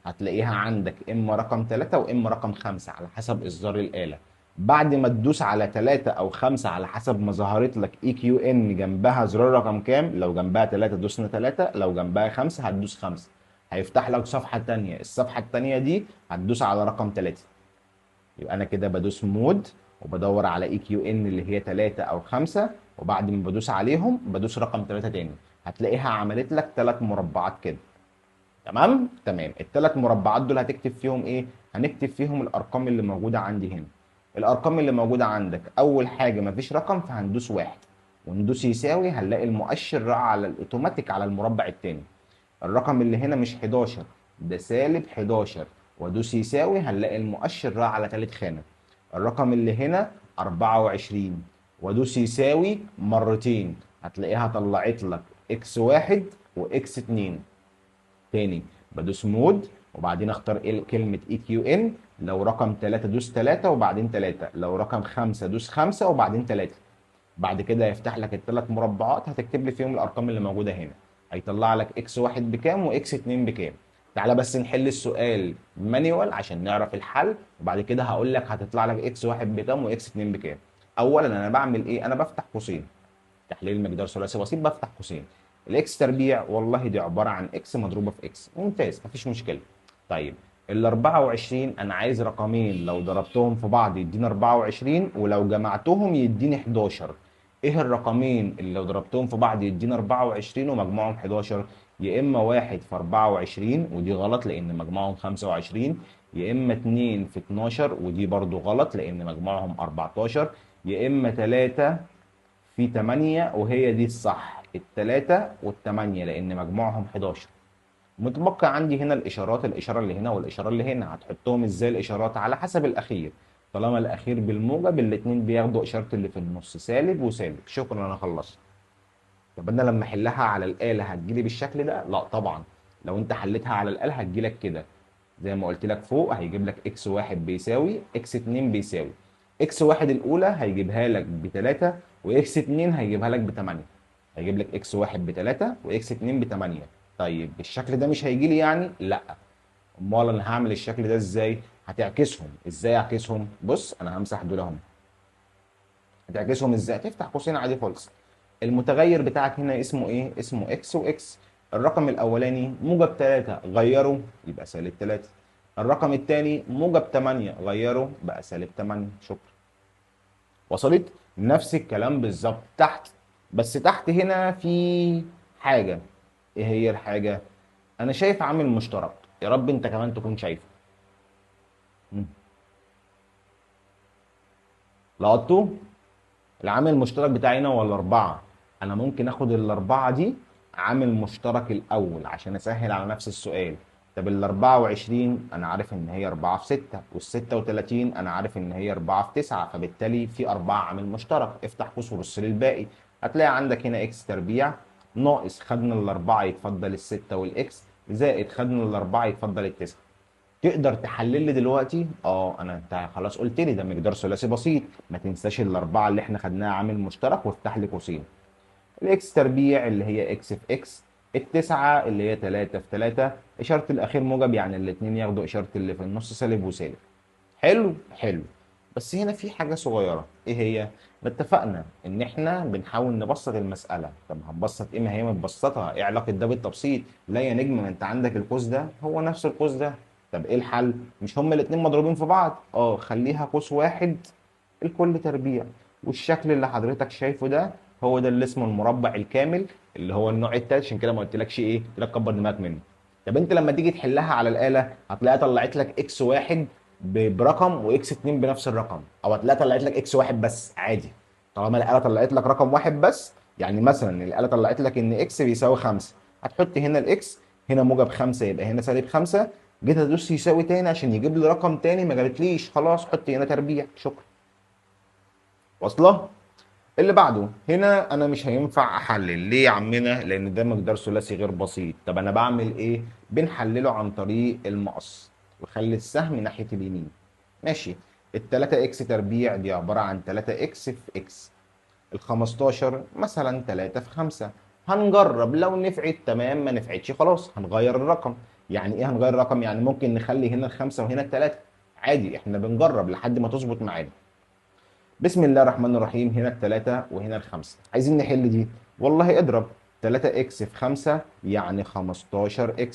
هتلاقيها عندك اما رقم 3 واما رقم 5 على حسب اصدار الاله. بعد ما تدوس على 3 او 5 على حسب ما ظهرت لك EQN جنبها زرار رقم كام، لو جنبها 3 دوسنا 3، لو جنبها 5 هتدوس 5، هيفتح لك صفحة تانية، الصفحة التانية دي هتدوس على رقم 3. يبقى انا كده بدوس mode وبدور على EQN اللي هي 3 او 5، وبعد ما بدوس عليهم بدوس رقم 3 تاني، هتلاقيها عملت لك 3 مربعات كده. تمام؟ تمام. الثلاث مربعات دول هتكتب فيهم ايه؟ هنكتب فيهم الارقام اللي موجودة عندي هنا. الارقام اللي موجودة عندك، اول حاجة مفيش رقم فهندوس 1 وندوس يساوي، هنلاقي المؤشر راح على الاوتوماتيك على المربع الثاني. الرقم اللي هنا مش 11، ده سالب 11، وادوس يساوي، هنلاقي المؤشر راح على ثالث خانه. الرقم اللي هنا 24، وادوس يساوي مرتين، هتلاقيها طلعت لك اكس 1 واكس 2. تاني بدوس mode وبعدين اختار كلمة EQN، لو رقم 3 دوس 3 وبعدين 3، لو رقم 5 دوس 5 وبعدين 3. بعد كده هيفتح لك الثلاث مربعات، هتكتب لي فيهم الارقام اللي موجودة هنا، هيطلع لك اكس 1 بكام واكس 2 بكام. تعالى بس نحل السؤال manual عشان نعرف الحل، وبعد كده هقول لك هتطلع لك اكس 1 بكام واكس 2 بكام. اولا انا بعمل ايه؟ انا بفتح قوسين، تحليل مقدار ثلاثي بسيط، بفتح قوسين. ال x تربيع والله دي عبارة عن x مضروبة في x، ممتاز مفيش مشكلة. طيب ال 24 انا عايز رقمين لو ضربتهم في بعض يديني 24، ولو جمعتهم يديني 11. ايه الرقمين اللي لو ضربتهم في بعض يديني 24 ومجموعهم 11؟ يا اما 1 في 24 ودي غلط لان مجموعهم 25، يا اما 2 في 12 ودي برضو غلط لان مجموعهم 14، يا اما 3 في 8 وهي دي الصح، التلاتة والتمانية لأن مجموعهم 11. متبقى عندي هنا الإشارات، الإشارة اللي هنا والإشارة اللي هنا، هتحطهم إزاي الإشارات؟ على حسب الأخير، طالما الأخير بالموجب الاتنين بياخدوا إشارة اللي في النص، سالب وسالب. شكرا أنا خلصت. طب أنا لما أحلها على الآلة هتجيلي بالشكل ده؟ لا طبعا، لو أنت حلتها على الآلة هتجيلك كده زي ما قلت لك فوق، هيجيب لك اكس 1 بيساوي اكس 2 بيساوي اكس 1 الأولى هيجيبها لك ب3، واكس 2 هيجيبها لك ب8، هيجيب لك اكس 1 ب3 واكس 2 ب8. طيب الشكل ده مش هيجي لي يعني؟ لا. امال انا هعمل الشكل ده ازاي؟ هتعكسهم. ازاي اعكسهم؟ بص انا همسح دول اهم. هتعكسهم ازاي؟ هتفتح قوسين عادي خالص. المتغير بتاعك هنا اسمه ايه؟ اسمه اكس واكس. الرقم الاولاني موجب 3، غيره يبقى سالب 3. الرقم الثاني موجب 8، غيره بقى سالب 8. شكرا. وصلت؟ نفس الكلام بالظبط تحت، بس تحت هنا في حاجة. ايه هي الحاجة؟ انا شايف عامل مشترك، يا رب انت كمان تكون شايفه. لقطته؟ العامل المشترك بتاعي هنا هو الأربعة. أنا ممكن آخد الأربعة دي عامل مشترك الأول عشان أسهل على نفس السؤال. طب ال 24 أنا عارف إن هي 4 في 6، وال 36 أنا عارف إن هي 4 في 9، فبالتالي في 4 عامل مشترك. افتح قوس ورص لي الباقي. هتلاقي عندك هنا x تربيع ناقص، خدنا الأربعة يتفضل الستة وال x، زائد خدنا الأربعة يتفضل التسعة. تقدر تحلل لي دلوقتي؟ انا انت خلاص قلت لي ده مقدار ثلاثي بسيط، ما تنساش الأربعة اللي احنا خدناها عامل مشترك، وافتح لي قوسين. ال x تربيع اللي هي x في x، التسعة اللي هي 3 في 3، إشارة الأخير موجب يعني الاتنين ياخدوا إشارة اللي في النص سالب وسالب. حلو؟ حلو. بس هنا في حاجة صغيرة، إيه هي؟ ما اتفقنا إن إحنا بنحاول نبسط المسألة. طب هنبسط إيه؟ ما هي متبسطة، إيه علاقة ده بالتبسيط؟ لا يا نجم، ما أنت عندك القوس ده هو نفس القوس ده. طب إيه الحل؟ مش هما الاتنين مضروبين في بعض؟ خليها قوس واحد الكل تربيع، والشكل اللي حضرتك شايفه ده هو ده اللي اسمه المربع الكامل اللي هو النوع التالت. عشان كده ما قلتلكش ايه؟ قلت لك كبر دماغك منه. طب انت لما تيجي تحلها على الآلة هتلاقيها طلعت لك x واحد برقم و x 2 بنفس الرقم، او هتلاقيها طلعت لك x واحد بس عادي. طالما الآلة طلعت لك رقم واحد بس، يعني مثلا الآلة طلعت لك ان x بيساوي 5، هتحط هنا ال x هنا موجب 5 يبقى هنا سالب 5، جيت ادوس يساوي تاني عشان يجيب لي رقم تاني ما جابتليش، خلاص حط هنا تربيع. شكرا. واصله؟ اللي بعده هنا انا مش هينفع احلل. ليه يا عمنا؟ لان ده مقدار ثلاثي غير بسيط. طب انا بعمل ايه؟ بنحلله عن طريق المقص، وخلي السهم ناحية اليمين. ماشي. ال 3 x تربيع دي عبارة عن 3 x في x، ال 15 مثلا 3 في 5. هنجرب، لو نفعت تمام، ما نفعتش خلاص هنغير الرقم. يعني ايه هنغير الرقم؟ يعني ممكن نخلي هنا الخمسة وهنا التلاتة عادي، احنا بنجرب لحد ما تظبط معانا. بسم الله الرحمن الرحيم. هنا التلاتة وهنا الخمسة، عايزين نحل دي. والله اضرب 3 x في 5 يعني 15 x،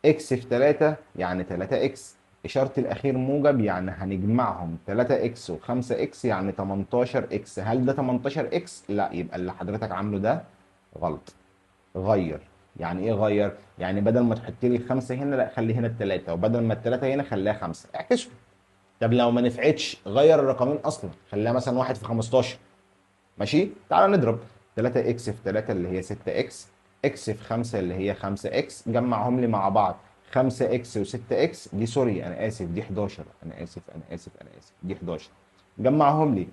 x في 3 يعني 3 x، إشارة الأخير موجب يعني هنجمعهم 3 x و5 x يعني 18 x. هل ده 18 x؟ لا، يبقى اللي حضرتك عامله ده غلط. غير. يعني ايه غير؟ يعني بدل ما تحط لي الخمسة هنا لا خلي هنا التلاتة، وبدل ما التلاتة هنا خليها 5، اعكسهم. طب لو ما نفعتش غير الرقمين اصلا، خليها مثلا 1 في 15. ماشي؟ تعالى نضرب 3 x في 3 اللي هي 6 x، x في 5 اللي هي 5 x، جمعهم لي مع بعض 5 x و6 x، دي sorry انا اسف دي 11، انا اسف انا اسف انا اسف دي 11، جمعهم لي.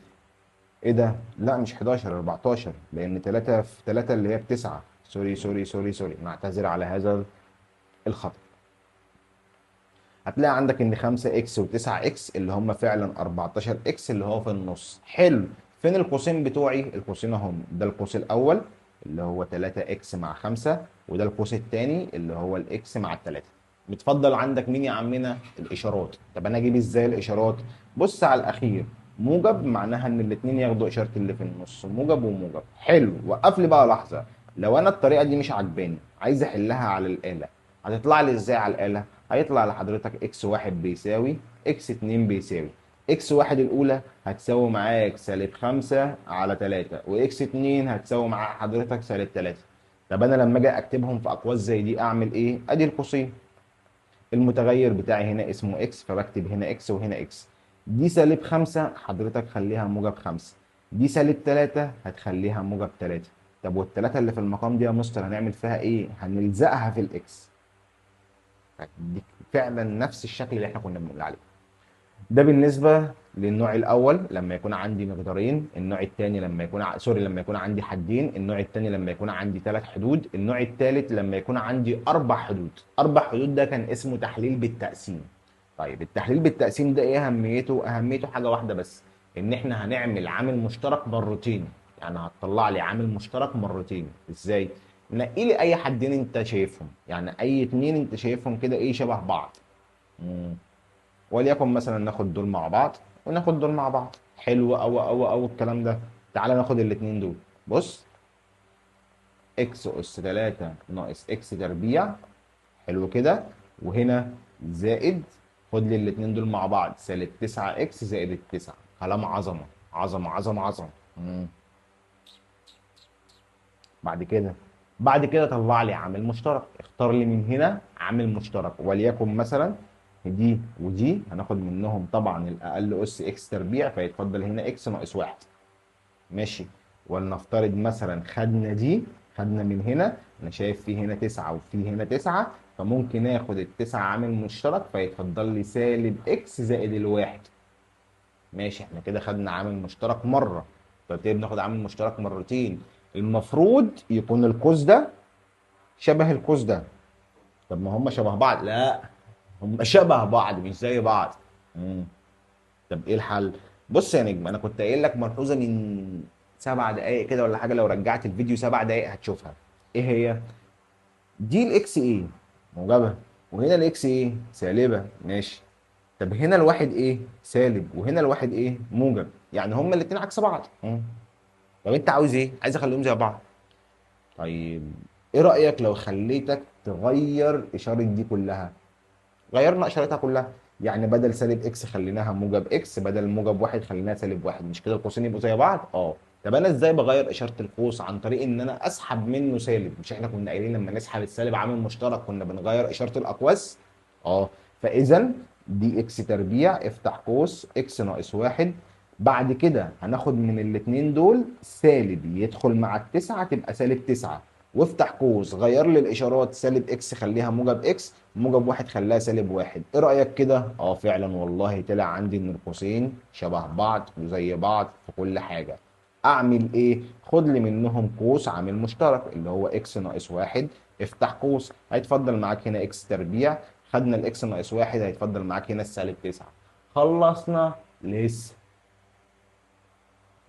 ايه ده؟ لا مش 11، 14، لان 3 في 3 اللي هي ب9. sorry sorry sorry sorry، نعتذر على هذا الخطأ. هتلاقي عندك ان 5 x و9 x اللي هم فعلا 14 x اللي هو في النص. حلو. فين القوسين بتوعي؟ القوسين اهم، ده القوس الاول اللي هو 3 x مع 5، وده القوس الثاني اللي هو ال x مع التلاتة. متفضل عندك مين يا عمنا؟ الاشارات. طب انا اجيب ازاي الاشارات؟ بص على الاخير، موجب معناها ان الاتنين ياخدوا اشارة اللي في النص، موجب وموجب. حلو. وقف لي بقى لحظة، لو انا الطريقة دي مش عجباني عايز احلها على الاله، هتطلع لي ازاي على الاله؟ هيطلع لحضرتك x واحد بيساوي x اتنين بيساوي x واحد الاولى هتساوي معاك سالب 5 على 3، و x 2 هتساوي مع حضرتك سالب 3. طب انا لما اجي اكتبهم في اقواس زي دي اعمل ايه؟ ادي القوسين، المتغير بتاعي هنا اسمه x، فبكتب هنا x وهنا x. دي سالب 5 حضرتك خليها موجب 5، دي سالب 3 هتخليها موجب 3. طب والتلاتة اللي في المقام دي يا مستر هنعمل فيها ايه؟ هنلزقها في ال x. هتديك فعلا نفس الشكل اللي احنا كنا بنقول عليه. ده بالنسبة للنوع الأول لما يكون عندي مقدارين، النوع الثاني لما يكون sorry لما يكون عندي حدين، النوع الثاني لما يكون عندي 3 حدود، النوع الثالث لما يكون عندي 4 حدود. 4 حدود ده كان اسمه تحليل بالتقسيم. طيب التحليل بالتقسيم ده ايه أهميته؟ أهميته حاجة واحدة بس، إن احنا هنعمل عامل مشترك مرتين، يعني هتطلع لي عامل مشترك مرتين. ازاي؟ نقي لي اي حدين انت شايفهم، يعني اي اتنين انت شايفهم كده ايه شبه بعض. وليكن مثلا ناخد دول مع بعض وناخد دول مع بعض. حلو قوي قوي قوي الكلام ده. تعالى ناخد الاتنين دول. بص، x اس 3 ناقص x تربيع، حلو كده، وهنا زائد خد لي الاثنين دول مع بعض، سالب 9 x زائد التسعة. كلام عظمه عظمه عظمه عظمه. بعد كده طلع لي عامل مشترك، اختار لي من هنا عامل مشترك، وليكن مثلا دي ودي هناخد منهم طبعا الاقل اس x تربيع، فيتفضل هنا x ناقص 1. ماشي، ولنفترض مثلا خدنا دي، خدنا من هنا، انا شايف في هنا 9 وفي هنا 9، فممكن اخد التسعة عامل مشترك فيتفضل لي سالب x زائد الواحد. ماشي، احنا كده خدنا عامل مشترك مرة، فبالتالي بناخد عامل مشترك مرتين. المفروض يكون القوس ده شبه القوس ده. طب ما هم شبه بعض. لا، هم شبه بعض مش زي بعض. طب ايه الحل؟ بص يا نجم، انا كنت قايل لك ملحوظة من 7 دقائق كده ولا حاجة، لو رجعت الفيديو 7 دقائق هتشوفها. ايه هي؟ دي ال x ايه؟ موجبه، وهنا ال x ايه؟ سالبه. ماشي، طب هنا الواحد ايه؟ سالب، وهنا الواحد ايه؟ موجب، يعني هما الاتنين عكس بعض. طب انت عاوز ايه؟ عايز اخليهم زي بعض. طيب ايه رأيك لو خليتك تغير اشارة دي كلها؟ غيرنا اشارتها كلها، يعني بدل سالب x خليناها موجب x، بدل موجب 1 خليناها سالب 1، مش كده القوسين يبقوا زي بعض؟ اه. طب انا ازاي بغير اشارة القوس؟ عن طريق ان انا اسحب منه سالب. مش احنا كنا قايلين لما نسحب السالب عامل مشترك كنا بنغير اشارة الاقواس؟ اه. فاذا دي x تربيع افتح قوس x ناقص 1، بعد كده هناخد من الاتنين دول سالب يدخل مع التسعة تبقى سالب 9، وافتح قوس غير لي الاشارات، سالب x خليها موجب x، موجب 1 خليها سالب 1. ايه رأيك كده؟ اه فعلا والله طلع عندي ان القوسين شبه بعض وزي بعض في كل حاجة. اعمل ايه؟ خد لي منهم قوس عامل مشترك اللي هو x ناقص 1 افتح قوس، هيتفضل معاك هنا x تربيع، خدنا ال x ناقص 1 هيتفضل معاك هنا السالب 9. خلصنا؟ لسه.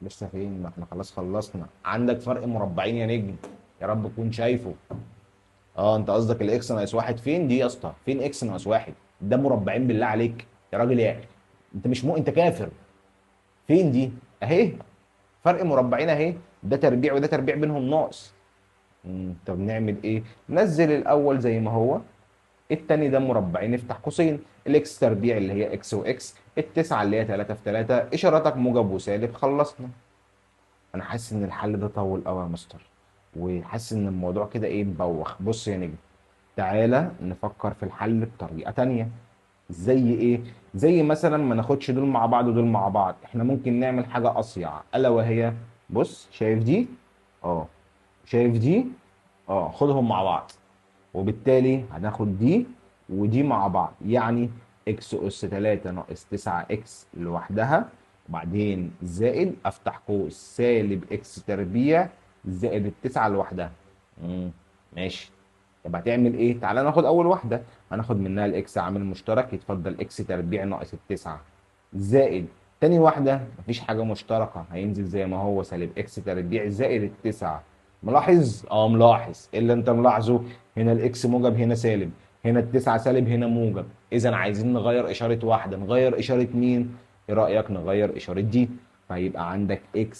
لسه فين؟ ما احنا خلاص خلصنا. عندك فرق مربعين يا نجم، يا رب تكون شايفه. اه انت قصدك ال x ناقص 1 فين دي يا اسطى؟ فين x ناقص 1؟ ده مربعين بالله عليك يا راجل، يا انت مش انت كافر. فين دي؟ اهي فرق مربعين اهي، ده تربيع وده تربيع بينهم ناقص. طب نعمل ايه؟ نزل الاول زي ما هو، التاني ده مربعين افتح قوسين، ال x تربيع اللي هي اكس واكس، التسعة اللي هي 3 في 3، اشاراتك موجب وسالب، خلصنا. انا حاسس ان الحل ده طول قوي يا مستر، وحاسس ان الموضوع كده ايه مبوخ. بص يا نجم، تعالى نفكر في الحل بطريقة تانية. زي ايه؟ زي مثلا ما ناخدش دول مع بعض ودول مع بعض، احنا ممكن نعمل حاجة اصيع، الا وهي بص شايف دي؟ اه. شايف دي؟ اه. خدهم مع بعض، وبالتالي هناخد دي ودي مع بعض، يعني x اس 3 ناقص 9 x لوحدها، وبعدين زائد افتح قوس سالب x تربيع زائد التسعة لوحدها. ماشي. طب هتعمل ايه؟ تعالى ناخد اول واحدة، هناخد منها ال x عامل مشترك، يتفضل x تربيع ناقص التسعة زائد تاني واحدة مفيش حاجة مشتركة، هينزل زي ما هو سالب x تربيع زائد التسعة. ملاحظ؟ اه ملاحظ. ايه اللي انت ملاحظة؟ هنا ال x موجب هنا سالب، هنا التسعة سالب هنا موجب، اذا عايزين نغير اشارة واحدة، نغير اشارة مين؟ ايه رأيك نغير اشارة دي؟ فهيبقى عندك x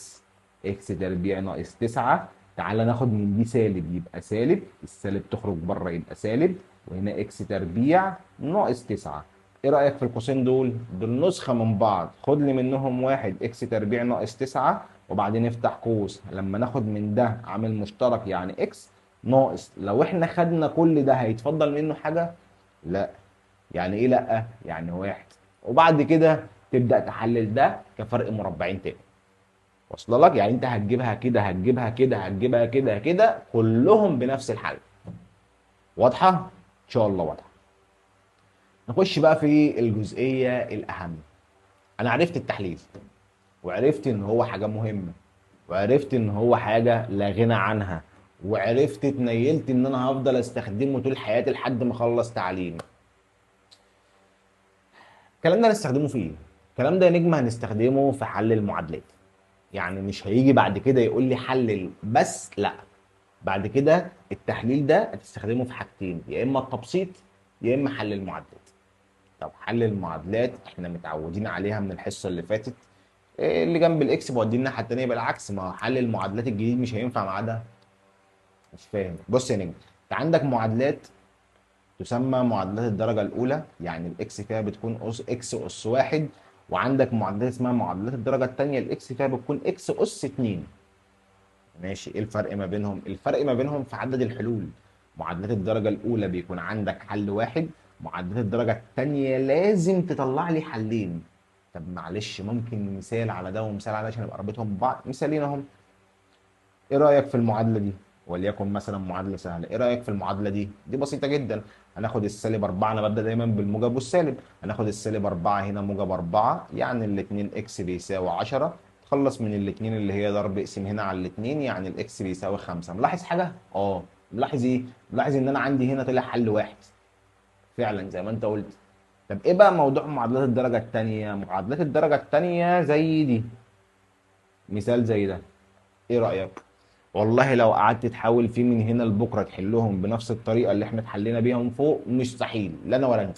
x تربيع ناقص 9، تعالى ناخد من دي سالب يبقى سالب، السالب تخرج بره يبقى سالب، وهنا x تربيع ناقص 9. ايه رأيك في القوسين دول؟ دول نسخة من بعض، خد لي منهم واحد x تربيع ناقص 9، وبعدين افتح قوس، لما ناخد من ده عامل مشترك يعني x ناقص، لو احنا خدنا كل ده هيتفضل منه حاجة؟ لا. يعني ايه لا؟ يعني واحد. وبعد كده تبدأ تحلل ده كفرق مربعين تاني. واصله لك؟ يعني انت هتجيبها كده، هتجيبها كده، هتجيبها كده كده، كلهم بنفس الحل. واضحة؟ ان شاء الله واضحة. نخش بقى في الجزئية الأهم. أنا عرفت التحليل، وعرفت إن هو حاجة مهمة، وعرفت إن هو حاجة لا غنى عنها، وعرفت اتنيلت إن أنا هفضل أستخدمه طول حياتي لحد ما أخلص تعليمي. الكلام ده هنستخدمه في إيه؟ الكلام ده يا نجم هنستخدمه في حل المعادلات. يعني مش هيجي بعد كده يقول لي حلل بس، لا، بعد كده التحليل ده هتستخدمه في حاجتين، يا إما التبسيط يا إما حل المعادلات. طب حل المعادلات احنا متعودين عليها من الحصة اللي فاتت، اللي جنب ال x بوديه الناحية الثانية، بالعكس ما هو حل المعادلات الجديد مش هينفع مع ده. مش فاهم. بص يا نجم، انت عندك معادلات تسمى معادلات الدرجة الاولى، يعني ال x فيها بتكون اس x اس 1، وعندك معادلات اسمها معادلات الدرجة الثانية ال x فيها بتكون x اس 2. ماشي، ايه الفرق ما بينهم؟ الفرق ما بينهم في عدد الحلول. معادلات الدرجة الاولى بيكون عندك حل واحد، معادلات الدرجة الثانية لازم تطلع لي حلين. طب معلش ممكن مثال على ده ومثال على ده عشان ابقى رابطهم ببعض؟ مثالين اهم. ايه رايك في المعادلة دي؟ وليكن مثلا معادلة سهلة، ايه رايك في المعادلة دي؟ دي بسيطة جدا. هناخد السالب 4، انا ببدا دايما بالموجب والسالب، هناخد السالب 4 هنا موجب 4، يعني ال 2 x بيساوي 10، تخلص من الاثنين اللي هي ضرب اقسم هنا على الاثنين، يعني ال x بيساوي 5. ملاحظ حاجة؟ ملاحظ ايه؟ ملاحظ ان انا عندي هنا طلع حل واحد فعلا زي ما انت قلت. طب ايه بقى موضوع معادلات الدرجة الثانية؟ معادلات الدرجة الثانية زي دي، مثال زي ده، ايه رايك؟ والله لو قعدت تحاول فيه من هنا لبكرة تحلهم بنفس الطريقة اللي احنا اتحلينا بيها من فوق مستحيل، لا انا ولا انت.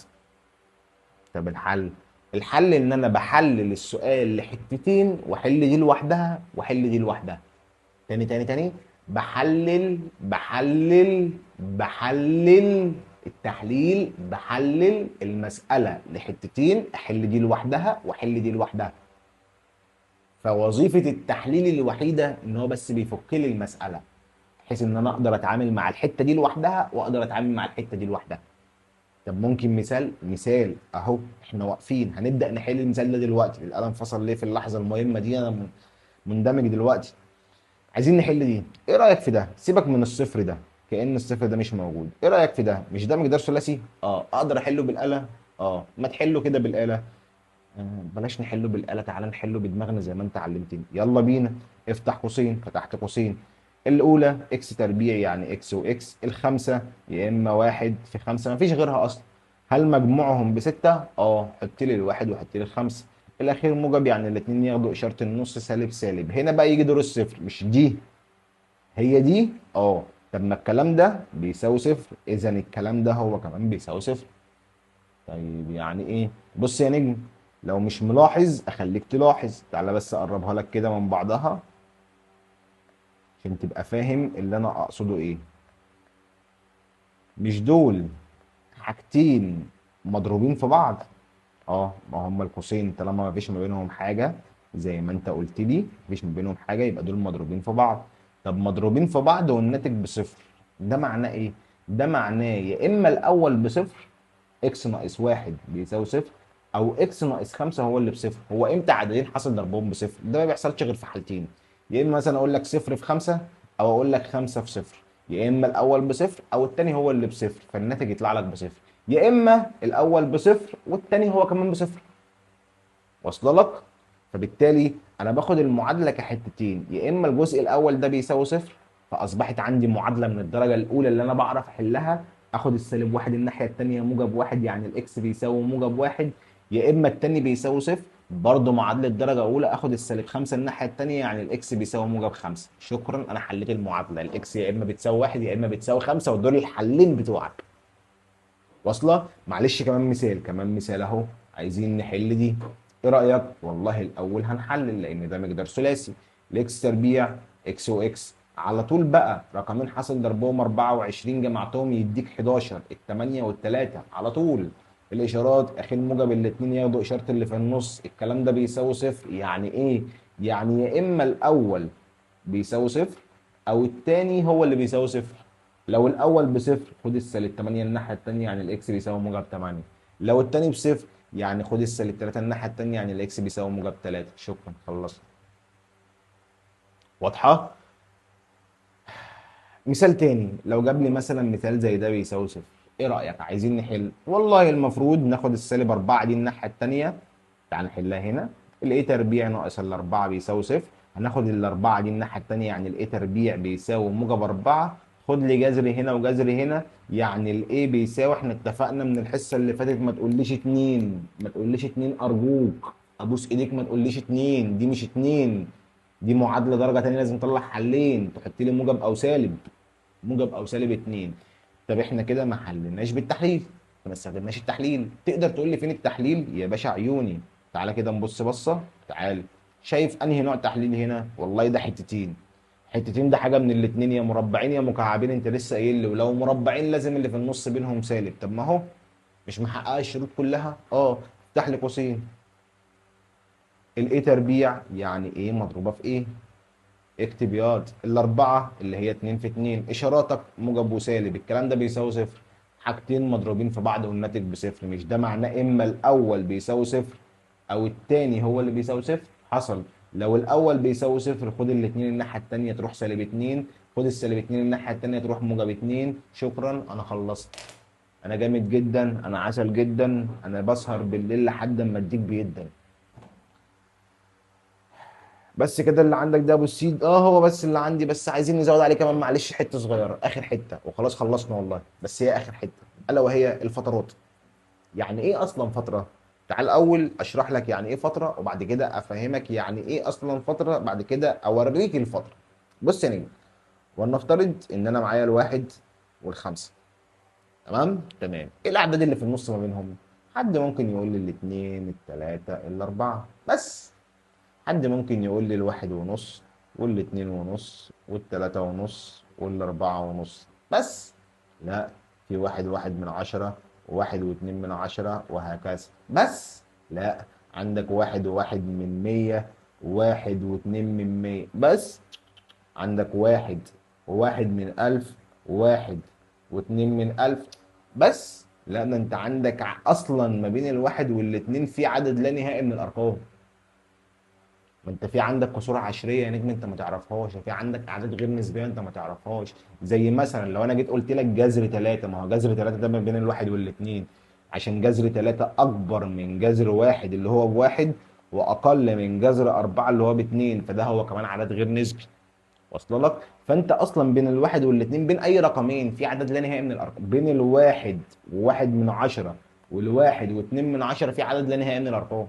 طب الحل؟ الحل ان انا بحلل السؤال لحتتين، واحل دي لوحدها واحل دي لوحدها. تاني تاني تاني، بحلل بحلل بحلل التحليل، بحلل المسألة لحتتين، احل دي لوحدها واحل دي لوحدها. فوظيفة التحليل الوحيدة ان هو بس بيفك لي المسألة، بحيث ان انا اقدر اتعامل مع الحتة دي لوحدها واقدر اتعامل مع الحتة دي لوحدها. طب ممكن مثال؟ مثال اهو، احنا واقفين هنبدأ نحل المثال ده دلوقتي. القلم فصل ليه في اللحظة المهمة دي؟ انا مندمج دلوقتي. عايزين نحل دي. ايه رأيك في ده؟ سيبك من الصفر ده، كأن الصفر ده مش موجود. ايه رأيك في ده؟ مش ده مقدار ثلاثي؟ اقدر احله بالآلة؟ ما تحله كده بالآلة. بلاش نحله بالآلة، تعالى نحله بدماغنا زي ما انت علمتني. يلا بينا. افتح قوسين، فتحت قوسين. الأولى x تربيع يعني اكس واكس، الخمسة يا إما 1 في 5، مفيش غيرها أصلا. هل مجموعهم ب6؟ حط لي الواحد وحط لي الخمسة. الأخير موجب، يعني الاتنين ياخدوا إشارة النص سالب سالب. هنا بقى يجي دور الصفر، مش دي هي دي. طب ما الكلام ده بيساوي صفر، إذا الكلام ده هو كمان بيساوي صفر. طيب يعني إيه؟ بص يا نجم، لو مش ملاحظ اخليك تلاحظ. تعالى بس اقربها لك كده من بعضها عشان تبقى فاهم اللي انا اقصده ايه. مش دول حاجتين مضروبين في بعض؟ ما هم القوسين طالما ما فيش ما بينهم حاجة زي ما انت قلت لي، مفيش ما بينهم حاجة، يبقى دول مضروبين في بعض. طب مضروبين في بعض والناتج بصفر، ده معناه ايه؟ ده معناه يا اما الاول بصفر x ناقص 1 بيساوي صفر، او x ناقص 5 هو اللي بصفر. هو امتى عددين حصل ضربهم بصفر؟ ده ما بيحصلش غير في حالتين، يا اما مثلا اقول لك 0 في 5، او اقول لك 5 في 0. يا اما الاول بصفر او الثاني هو اللي بصفر، فالناتج يطلع لك بصفر، يا اما الاول بصفر والثاني هو كمان بصفر. واصله لك؟ فبالتالي انا باخد المعادلة كحتتين، يا اما الجزء الاول ده بيساوي صفر، فاصبحت عندي معادلة من الدرجة الاولى اللي انا بعرف احلها، اخد السالب 1 الناحية الثانية موجب 1، يعني ال x بيساوي موجب 1، يا اما الثاني بيساوي صفر، برضه معادلة درجه اولى، اخد السالب 5 الناحية الثانية، يعني ال x بيساوي موجب 5. شكرا، انا حليت المعادلة. ال x يا اما بتساوي 1 يا اما بتساوي 5، ودول الحلين بتوعك. واصله؟ معلش كمان مثال، كمان مثال اهو، عايزين نحل دي. ايه رايك؟ والله الاول هنحلل لان ده مقدار ثلاثي، ال x تربيع اكس واكس، على طول بقى رقمين حصل ضربهم 24 جمعتهم يديك 11، ال8 وال3 على طول. الاشارات اخير موجب الاثنين ياخدوا اشارة اللي في النص، الكلام ده بيساوي صفر. يعني ايه؟ يعني يا اما الاول بيساوي صفر او الثاني هو اللي بيساوي صفر. لو الاول بصفر خد السالب 8 الناحية الثانية، يعني ال x بيساوي موجب 8. لو الثاني بصفر يعني خد السالب 3 الناحية الثانية، يعني ال x بيساوي موجب 3. شكرا، خلصنا. واضحة؟ مثال تاني، لو جاب لي مثلا مثال زي ده بيساوي صفر، ايه رايك؟ عايزين نحل. والله المفروض ناخد السالب 4 دي الناحية الثانية، تعال نحلها هنا. ال a تربيع ناقص ال4 بيساوي صفر، هناخد ال4 دي الناحية الثانية، يعني ال a تربيع بيساوي موجب 4، خد لي جذر هنا وجذر هنا، يعني ال a بيساوي، احنا اتفقنا من الحصة اللي فاتت ما تقوليش 2، ما تقوليش 2 ارجوك، ابوس ايديك ما تقوليش 2، دي مش 2، دي معادلة درجه ثانية لازم نطلع حلين، تحط لي موجب او سالب، موجب او سالب 2. طب احنا كده ما حليناش بالتحليل، ما استخدمناش التحليل. تقدر تقول لي فين التحليل يا باشا؟ عيوني، تعالى كده نبص بصة. تعالى، شايف انهي نوع تحليل هنا؟ والله ده حتتين، حتتين ده حاجة من الاثنين، يا مربعين يا مكعبين، انت لسه قايل لي، ولو مربعين لازم اللي في النص بينهم سالب. طب ما هو مش محققة الشروط كلها. افتح لي قوسين، ال a تربيع يعني a مضروبة في a، اكتب ياض الاربعة اللي هي 2 في 2، اشاراتك موجب وسالب، الكلام ده بيساوي صفر، حاجتين مضروبين في بعض والناتج بصفر، مش ده معناه اما الاول بيساوي صفر او التاني هو اللي بيساوي صفر؟ حصل. لو الاول بيساوي صفر خد الاتنين الناحية التانية تروح سالب 2، خد السالب 2 الناحية التانية تروح موجب 2. شكرا، انا خلصت، انا جامد جدا، انا عسل جدا، انا بسهر بالليل لحد اما اديك بيدا. بس كده اللي عندك ده ابو السيد؟ هو بس اللي عندي، بس عايزين نزود عليه كمان معلش حتة صغيرة، اخر حتة وخلاص خلصنا والله، بس هي اخر حتة، الا وهي الفترات. يعني ايه اصلا فترة؟ تعال الاول اشرح لك يعني ايه فترة، وبعد كده افهمك يعني ايه اصلا فترة، بعد كده اوريك الفترة. بص يا نجم، ولنفترض ان انا معايا الواحد والخمسة، تمام؟ تمام. ايه الاعداد اللي في النص ما بينهم؟ حد ممكن يقول لي الاثنين، الثلاثة، الاربعة، بس. حد ممكن يقول لي الواحد ونص والاتنين ونص والتلاتة ونص والأربعة ونص، بس. لا، في واحد واحد من عشرة، وواحد واتنين من عشرة، وهكذا، بس. لا، عندك واحد وواحد من مية، واحد واتنين من مية، بس. عندك واحد وواحد من ألف، واحد واتنين من ألف، بس. لا، ده انت عندك أصلا ما بين الواحد والاتنين في عدد لا نهائي من الأرقام. ما انت في عندك كسور عشرية يا نجم انت ما تعرفهاش، في عندك اعداد غير نسبيه انت ما تعرفهاش، زي مثلا لو انا جيت قلت لك جذر 3، ما هو جذر 3 ده ما بين الواحد والاثنين، عشان جذر 3 اكبر من جذر 1 اللي هو بواحد، واقل من جذر 4 اللي هو باتنين، فده هو كمان عدد غير نسبي. واصله لك؟ فانت اصلا بين الواحد والاثنين، بين اي رقمين في عدد لا نهائي من الارقام، بين الواحد وواحد من عشرة والواحد واتنين من عشرة في عدد لا نهائي من الارقام.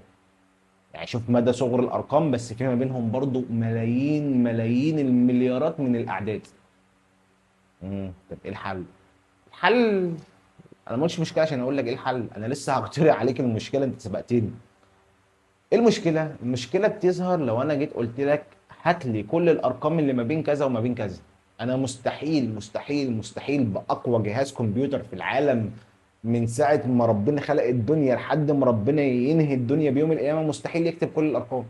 يعني شوف مدى صغر الارقام، بس في ما بينهم برضو ملايين ملايين المليارات من الاعداد. طب ايه الحل؟ الحل انا ما قلتش مشكلة عشان اقول لك ايه الحل، انا لسه هقترح عليك المشكلة، انت سبقتني. ايه المشكلة؟ المشكلة بتظهر لو انا جيت قلت لك هات لي كل الارقام اللي ما بين كذا وما بين كذا. انا مستحيل مستحيل مستحيل باقوى جهاز كمبيوتر في العالم من ساعة ما ربنا خلق الدنيا لحد ما ربنا ينهي الدنيا بيوم القيامة مستحيل يكتب كل الأرقام،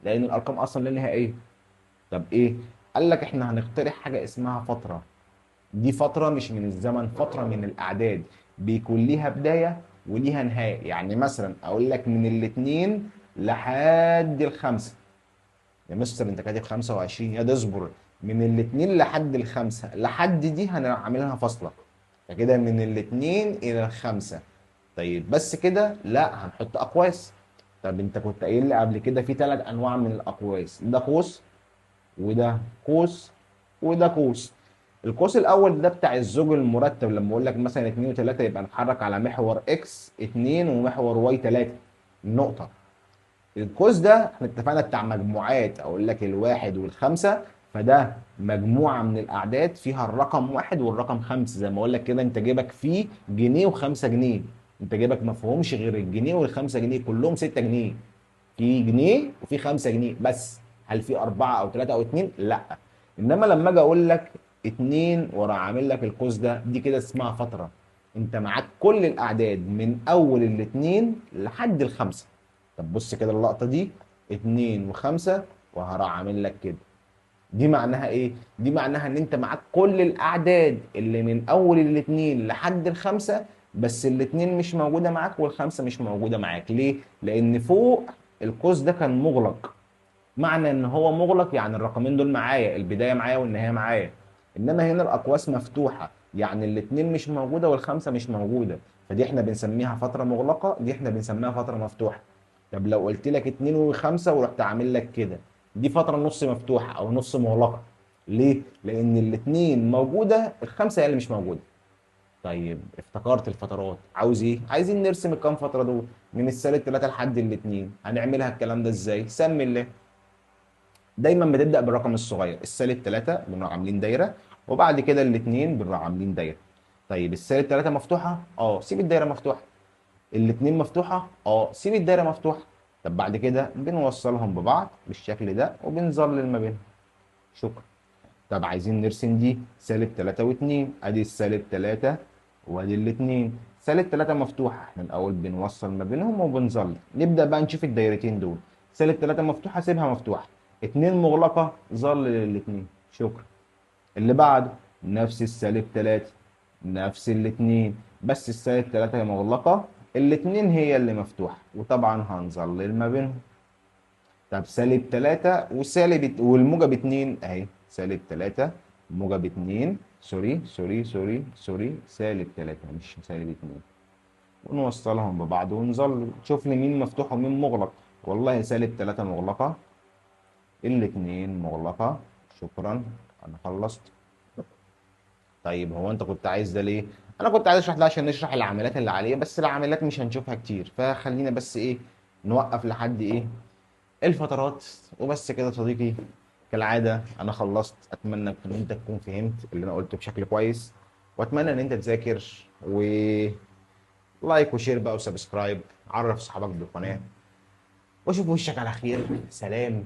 لأن الأرقام أصلا لا نهائية. طب إيه؟ قال لك إحنا هنقترح حاجة اسمها فترة. دي فترة مش من الزمن، فترة من الأعداد، بيكون ليها بداية وليها نهاية. يعني مثلا أقول لك من الاثنين لحد الخمسة. يا مستر أنت كاتب 25، يا ده اصبر، من الاثنين لحد الخمسة، لحد دي هنعملها فاصلة. فكده من الاثنين الى الخمسة. طيب بس كده؟ لا، هنحط اقواس. طب انت كنت قايل لي قبل كده في 3 انواع من الاقواس، ده قوس وده قوس وده قوس. القوس الاول ده بتاع الزوج المرتب، لما اقول لك مثلا 2 و3 يبقى نتحرك على محور x 2 ومحور y 3 النقطة. القوس ده احنا اتفقنا بتاع مجموعات، اقول لك الواحد والخمسة، فده مجموعة من الأعداد فيها الرقم 1 والرقم 5، زي ما أقول لك كده أنت جيبك فيه جنيه و5 جنيه، أنت جيبك ما فيهمش غير الجنيه وال5 جنيه، كلهم 6 جنيه، في جنيه وفي 5 جنيه بس. هل في 4 أو 3 أو 2؟ لا. إنما لما أجي أقول لك 2 ورا عامل لك القوس ده، دي كده اسمها فترة، أنت معاك كل الأعداد من أول الاثنين لحد الخمسة. طب بص كده اللقطة دي، 2 و5 وهروح عامل لك كده. دي معناها ايه؟ دي معناها ان انت معاك كل الاعداد اللي من اول الاثنين لحد الخمسة، بس الاثنين مش موجودة معاك والخمسة مش موجودة معاك. ليه؟ لان فوق القوس ده كان مغلق. معنى ان هو مغلق يعني الرقمين دول معايا، البداية معايا والنهاية معايا. انما هنا الاقواس مفتوحة، يعني الاثنين مش موجودة والخمسة مش موجودة، فدي احنا بنسميها فترة مغلقة، دي احنا بنسميها فترة مفتوحة. طب لو قلت لك 2 و5 ورحت عامل لك كده، دي فترة نص مفتوحة أو نص مغلقة. ليه؟ لأن الاتنين موجودة، الخمسة هي اللي مش موجودة. طيب افتكرت الفترات، عاوز إيه؟ عايزين نرسم الكام فترة دول من السالب 3 لحد الاتنين. هنعملها الكلام ده إزاي؟ سمي الله. دايما بتبدأ بالرقم الصغير، السالب 3 بنروح عاملين دايرة، وبعد كده الاتنين بنروح عاملين دايرة. طيب السالب 3 مفتوحة؟ سيب الدايرة مفتوحة. الاتنين مفتوحة؟ سيب الدايرة مفتوحة. طب بعد كده بنوصلهم ببعض بالشكل ده وبنظلل ما بينهم. شكرا. طب عايزين نرسم دي سالب 3 و2، ادي السالب 3 وادي الاتنين. سالب 3 مفتوحة، احنا الاول بنوصل ما بينهم وبنظل. نبدأ بقى نشوف الدايرتين دول. سالب 3 مفتوحة سيبها مفتوحة، 2 مغلقة ظل للاتنين، شكرا. اللي بعده نفس السالب 3 نفس الاتنين، بس السالب 3 مغلقة الاتنين هي اللي مفتوحة، وطبعا هنظلل ما بينهم. طب سالب 3 وسالب والموجب 2 اهي، سالب 3 موجب 2، sorry sorry sorry sorry، سالب 3 مش سالب 2، ونوصلهم ببعض ونظلل. شوف لي مين مفتوح ومين مغلق. والله سالب 3 مغلقة، الاتنين مغلقة، شكرا انا خلصت. طيب هو انت كنت عايز ده ليه؟ انا كنت عايز اشرح ده عشان نشرح العمليات اللي عليه، بس العمليات مش هنشوفها كتير، فخلينا بس ايه نوقف لحد ايه الفترات وبس كده يا صديقي. كالعادة انا خلصت، اتمنى ان انت تكون فهمت اللي انا قلته بشكل كويس، واتمنى ان انت تذاكر، و like و share بقى و subscribe، عرف صحابك بالقناة، واشوف وشك على خير. سلام.